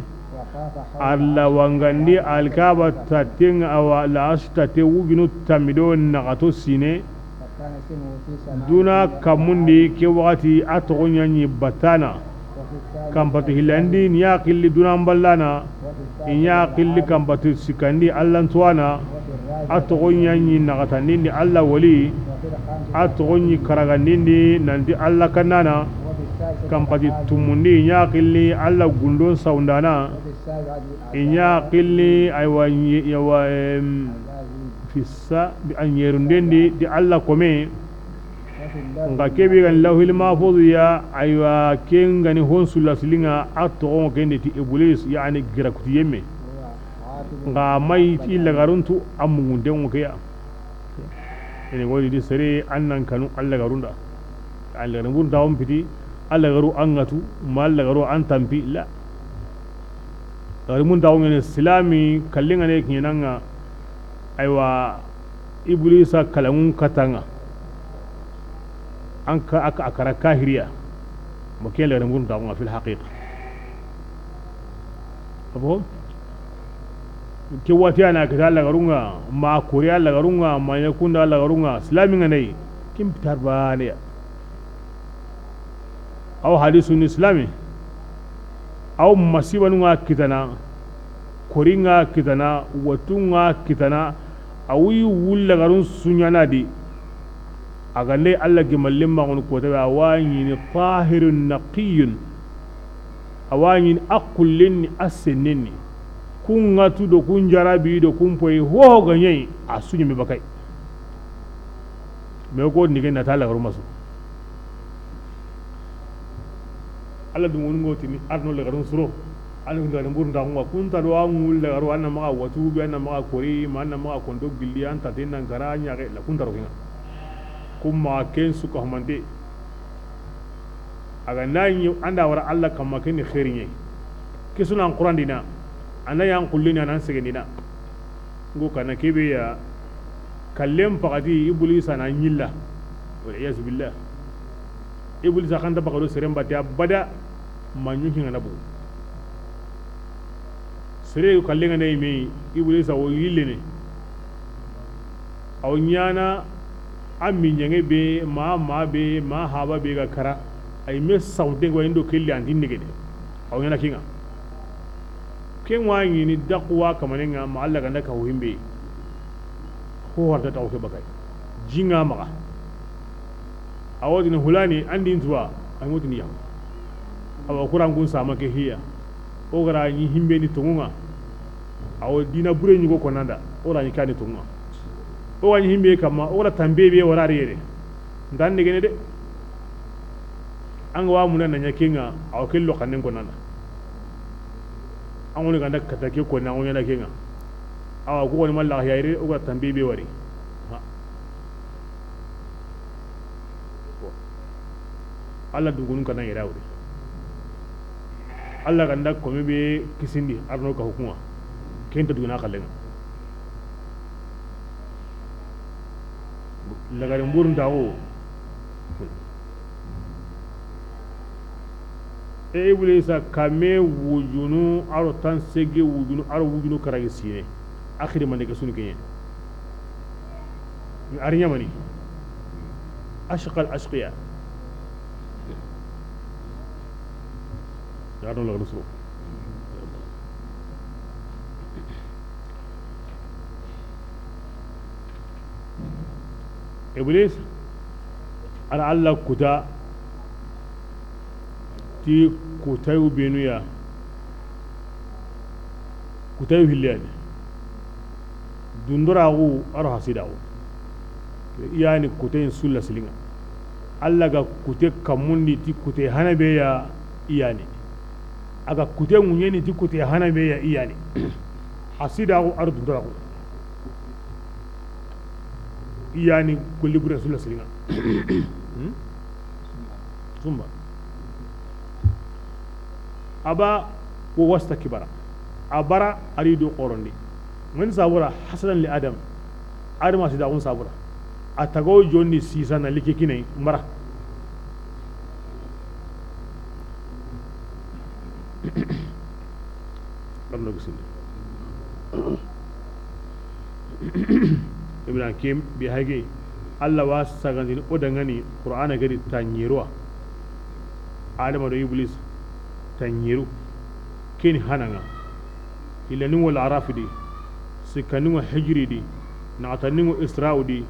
A la wangandi Alkaba tatten ŋa, awa, la arsi tatte wujinu tammi do naxato sine. Duna kammundi ke waxati a toxo ɲa ɲi batana. Kampati hillandi ni ya xilli duna mballana. I ɲa xilli kampati sikkandi Allantuwana. A toxo ɲa ɲi naxatandindi Alla wali. A toxo ɲi karagandindi nanti Alla kannana. Kampati tumundi i ɲa xilli Alla gundon sawundana. I ɲa xilli aywa ɲi-, yawa, em, fissa bi a ɲerundendi di Alla kome. Nxa kebe gani Lawhil Mahfuzu ya, aywa, ken gani hon sulla silinŋa, a toxo ŋa ken di ti Iblis, yani gira kuti yemme. Nxa mayi ti lagaruntu a mungunden ŋo ke ya. Ene goni di sere an nan kanu a lagarunda. A lagaru bun taxun piti, a lagaru an ŋatu, ma a lagaru an tampi, la. Lagaru bun taxun ŋene silami kallinŋa ne kiɲenanŋa. Aywa, Iblisa kalanŋun katanŋa. An ka, a ka, a kara kahiriya. Mo ken lagaru bun taxun ŋa fil haqiqa. Abo? Ke wati a na kita lagarun ŋa, ma koriya lagarun ŋa, ma ɲa kunda lagarun ŋa, silami ŋa nayi. Kin pitar baneya. Aw hadisu ni silami. Aw masibanu ŋa kitana, kori ŋa kitana, watu ŋa kitana, awi wulla garun suɲana di. A gande Alla gemalle maxunu kota be, a wa ɲini tahirun naqiyun. A wa ɲini a kullenni, a sennenni. Kun ŋatu do kun jarabi do kun poyi, ho ga ɲayi, a suɲi me bakay. Me ko ndige na ta lagaru masu. Alla dungunu ŋo tini arno lagarun suro. Alla dungunu lagarun burun taxun ŋa kunta do an ŋul lagaru an na maxa watu be an na maxa kori ma an na maxa konto gilli an ta tenan kara ɲaxe la kunta ro kinŋa. Kuma ken suka humante. A ga na ɲi an da wara Alla kamma ken ni xeeri ɲe. Ke sunan Qur'an dina. An da yan kullina nan segendina. Ngo kana kebe ya. Kallen pakati Iblisa na ɲilla. Wal iyaz billah. Iblisa xanta bakado seren batte abada. Ma ɲuki ŋa na bugu. Sere kallen ŋa na yi me Iblisa wo yillene. Aw ɲana a minɲaŋe be, ma, ma be, ma haba be ga kara. Ay me sawde go indo kelli an dinne gede. Aw ɲana kinŋa. Ken wa ɲini daxuwa kamanen ŋa ma Alla ganda ka wo himbe. Ho warta taxu ke bakay. Jinŋa maxa. A wo tini hulani an di n tuwa. Ay mo tini yam. Awa Qur'an kun sama ke hiya. O gara ɲi himbe ni tonŋa. Awo dina bure ɲugo konanda. O ra ɲi kani tonŋa. O wa ɲi himbe kamma. O ra tambe be wara riyere. Ndan de gene de. An ga wa muna na ɲa kinŋa. Awo kello kanen konanda. An woni ganda kata ke konna an woni na kinŋa. Awa ko woni malla ya ire o ga tambe be wari. Ha. Alla dugunun kana ira wuri. Alla ganda komi be kisindi arno ka hukuma. Kenta duguna kallenŋa. Lagari mburun taxu. E Iblisa kame wujunu aro tan sege wujunu aro wujunu karagi sine. Akhiri mande ke sunu kenye. Ari ɲamani. Ashqal ashqiya. Yarno la rusro. Iblis, a na Alla kuta ti kutayu benuya, kutayu hilliyani, dundoraxu a ro hasidaxu. Yani kutayin sulla silinŋa. Alla ga kute kammundi ti kute hana be ya iyani. A ga kute ŋuɲeni ti kute hana be ya iyani. Hasidaxu a ro dundoraxu. Iyani golli bure sulla silinŋa. Hmm? Sumba. Aba wa wastakbara. A bara a ri do xorondi. Mani sabura hasadan li Adam. Adama sidaxun sabura. A tago jonni sisa na like kinai mara. Arno gisinde. Ibra kem bi hage. Allah wa sagandini o dangani Qur'ana gadi tanyiruwa. Adama do Iblis tanyiru. Keni hananga. Hilani wal arafi di. Sikani wa hijri di. Naxatani wa Isra'u di.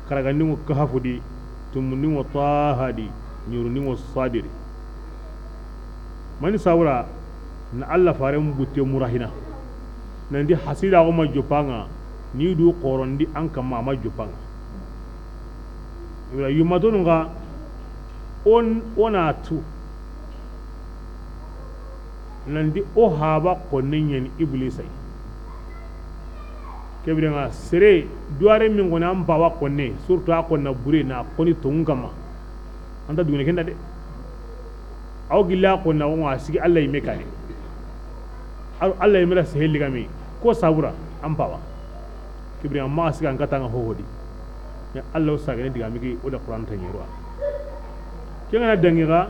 Karagani wa Kahfu di. Tumuni wa Taha di. Nyuruni wa Sadiri. Mani sawura na Allah faren butte murahina. Nandi hasida o ma jopanga, ni du xorondi an kamma ma jopanga. Ibra yumatonu nga on, ona tu. Nandi o haba xonne ñani Iblisa yi. Kebire nga sere duware min gona an bawa xonne, surtout a xonna bure na xoni tongun kamma. Anta dugune kenda de. Aw gilla xonna o ma sigi Allah yimme kane. Aw Allah yimme ra seheli gami ko sabura an bawa. Kebire nga ma sigi an katanga hohodi. Ya Allah o sagane digami ki o da Qur'an tanyiruwa. Kengana dangi ga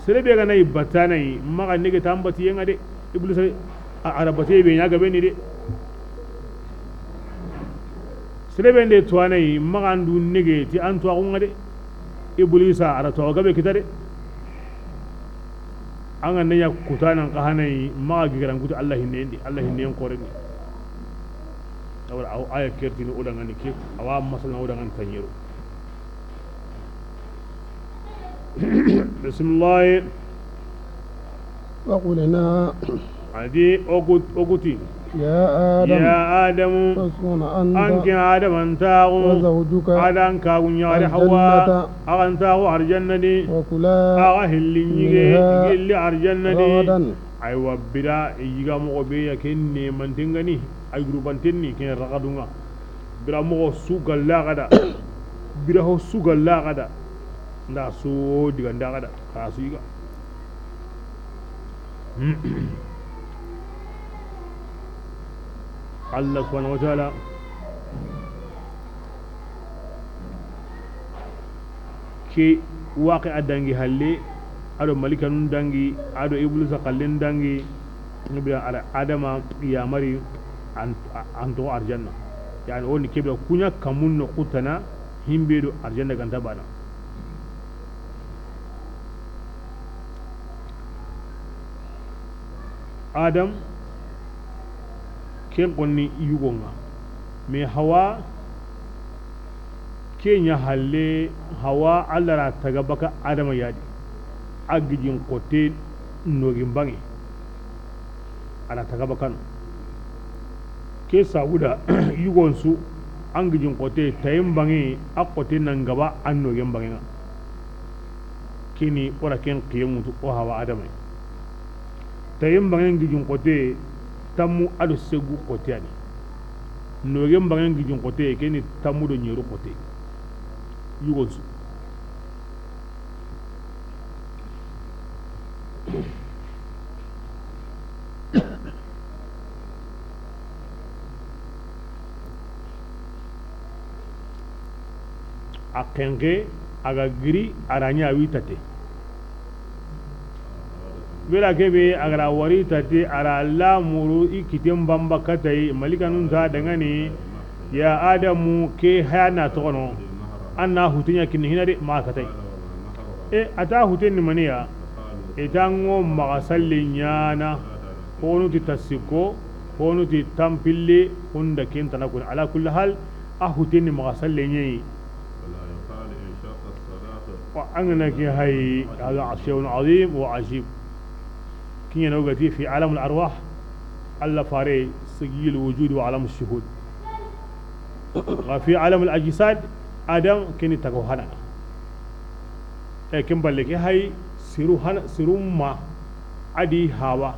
sere be gana ibatana yi maga nege tambati yenga de. Iblis a, a ra bate be ña gabe ni de. Sere be nde tuwana yi maga ndu nege ti an tuwa kunga de. Iblisa a ra tuwa gabe kita de. An ga nanya kutana nga hana yi maga gigaran kutu Allah hinne ndi, Allah hinne en koreni. Awra aw aya kertini o dangani ke, awa masala o dangani tanyiru. Bismillah. وقلنا Adi ogut-, oguti. يا آدم Ya Adamu. اسكن أنت Anke Adama ntaxu. وزوجك Adan kagu ñaxare Hawa. الجنة Axa ntaxu arjanna di. وكلا Axa hilli ñige منها gilli arjanna di. رغدا Aywa bira yiga moxo be ya ken ne mantengani. Ay gurubantenni ken ragadunga. Bira moxo su galla gada. Bira ho su galla gada. Nda su diganda gada. Xa su yiga. Allah subhanahu wa ta'ala ke waqi a dangi halle, ado malikanun dangi, ado Iblisa kallen dangi, nubira ala Adama yamari an, an to arjanna. Yani, oni kebira kuña kamun no kutana, himbe do arjanna ganta bana. Adam, ken konni yugonga. Mais Hawa, ke ña halle, Hawa, Allah ra taga baka Adama yadi. A gijin kote nogin bange. A ra taga bakano. Ke sabuda, yugon su, an gijin kote, tayin bange, a kote nan gaba, an nogen bange nga. Kini ora ken kiye ŋutu o Hawa Adama. Tayen bangen gijin kote, tammu ado segu kote ani. Nogen bangen gijin kote, keni tammu do ñeru kote. Yugon su. A xenxe, a ga giri, a ra ña wi tate. Bira kebe, a ga ra wari tate, a ra lamuru i kiten bamba katay, malikanun ta dangani, ya Adamu ke haya na toxono, an na hutiña kinni hina de, ma katay. E, a ta huten ni maniya, i ta ŋo maxa salli ñana, honu ti tasiko, honu ti tampille, hunda kentana kun. Ala kulli hal, a huten ni maxa salli ñeyi. Wa an ga na ke hayi, hada shay'un azim wa ajib. Kiñana o gati fi alamul arwah, Allah fare, sayyidul wujud wa alamus shuhud. Wa fi alamul ajsad, Adam keni tago hana. E ken balle ke hay siru hana, siru ma adi Hawa.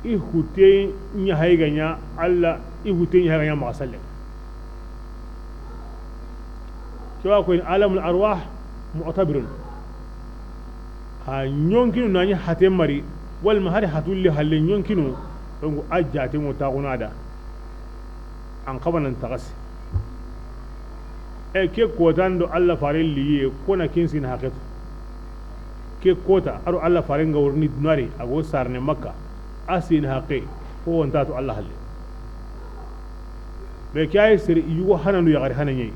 I hute ña hay ga ña Allah, i hute ña hay ga ña maxa salle. Ke wa ko in alamul arwah mu'tabirun. Ha ñonkinu na ñi hate mari, wal ma hari hatulli halle ñonkinu, donc a jate mo taxuna da. An xabanan taxasi. E ke kotan do Allah fare liye, kona kin sin haqet. Ke kota, a do Alla faaren ga wurni duna ri, a go sarne Makka, a sin haqe, ko wonta to Alla halle. Mais ke ay sere yugo hananu yaxare hana ɲi.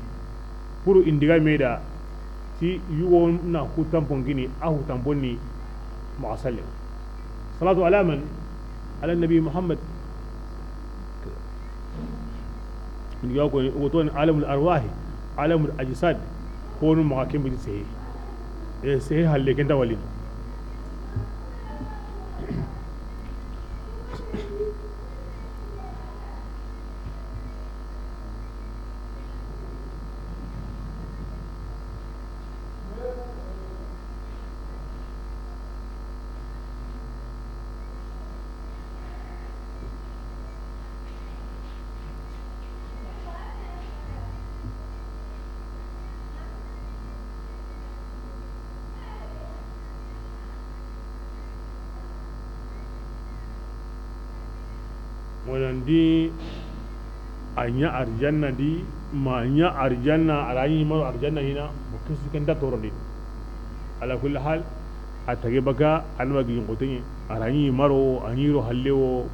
Pour indiga me da, ti yugo na hu tampon kini, a hu tampon ni maxa salle. Salatu ala man? Ala nabi Muhammad. Ni ga ko ni, o to ni alamul arwahi, alamul ajsad, ko no maxa kembe di sehe. E sehe halle ken ta wali. Wonandi a ɲa arjanna di, ma ɲa arjanna, a ra ɲi maro arjanna hina, bo kesu ken da torondi. Ala kulli hal, a tage baka, a na ma gilin xoteɲe, a ra ɲi maro, a ɲi ro halle wo,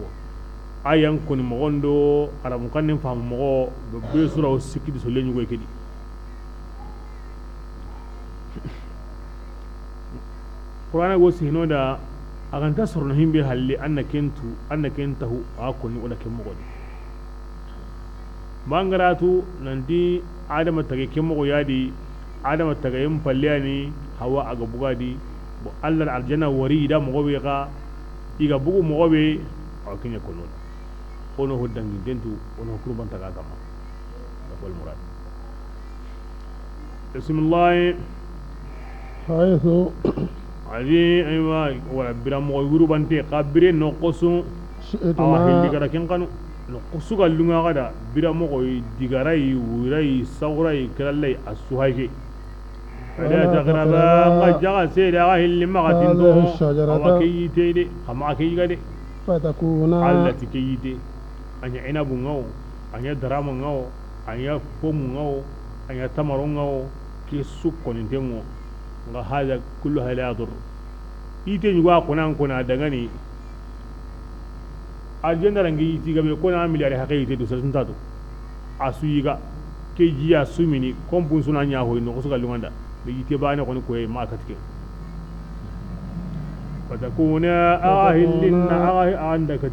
a yan koni moxon do, a ra mukannen famu moxo, be sura o sikki di solle ɲugoy kedi. Qur'ana go sihino da, a ganta sorono himbe halle, an na ken tu, an na ken tahu, a koni o da ken moxo di. Mangaratu nanti Adama tage ke moxo ya di, Adama tagayen palle ya ni Hawa a ga buga di, bo Alla arjanna wari i da moxo be ga, i ga bugu moxo be, a wa kiɲa kono da. Ono ho danginten tu, ono ho kurban taga kama. Wal murad. Bismillah. Haythu. A di, aywa, wala bira moxo yurubante, xa bire noxo su. Shi'tuma. Awa, hilli ga da ken xanu. Noxo su ga lunga ga da, bira moxo yi, digara yi, wura yi, sawra yi, kiralla yi, a su hayke. Wala taqraba, xa jaxa sede, axa hilli maxa tinto. Hadhihi shajarata. Awa ke yite de, xa maxa ke yiga de. Fatakuna. Alla ti ke yite. A ɲa inabu ŋa wo, a ɲa darama ŋa wo, a ɲa pomu ŋa wo, a ɲa tamaro ŋa wo, ke su koninten ŋo. Nga hada kullu hada yadur. Yite ɲugo a kona n kona dangani. Arjanna rangi yiti gabe kona miliyari haqe yite do sasunta do. A su yiga ke jiya su mini kompun suna ɲa hoy noxo su ga lunganda. Be yite bane koni koye ma katike. Fatakuna, axa hillinna, axa anda kati.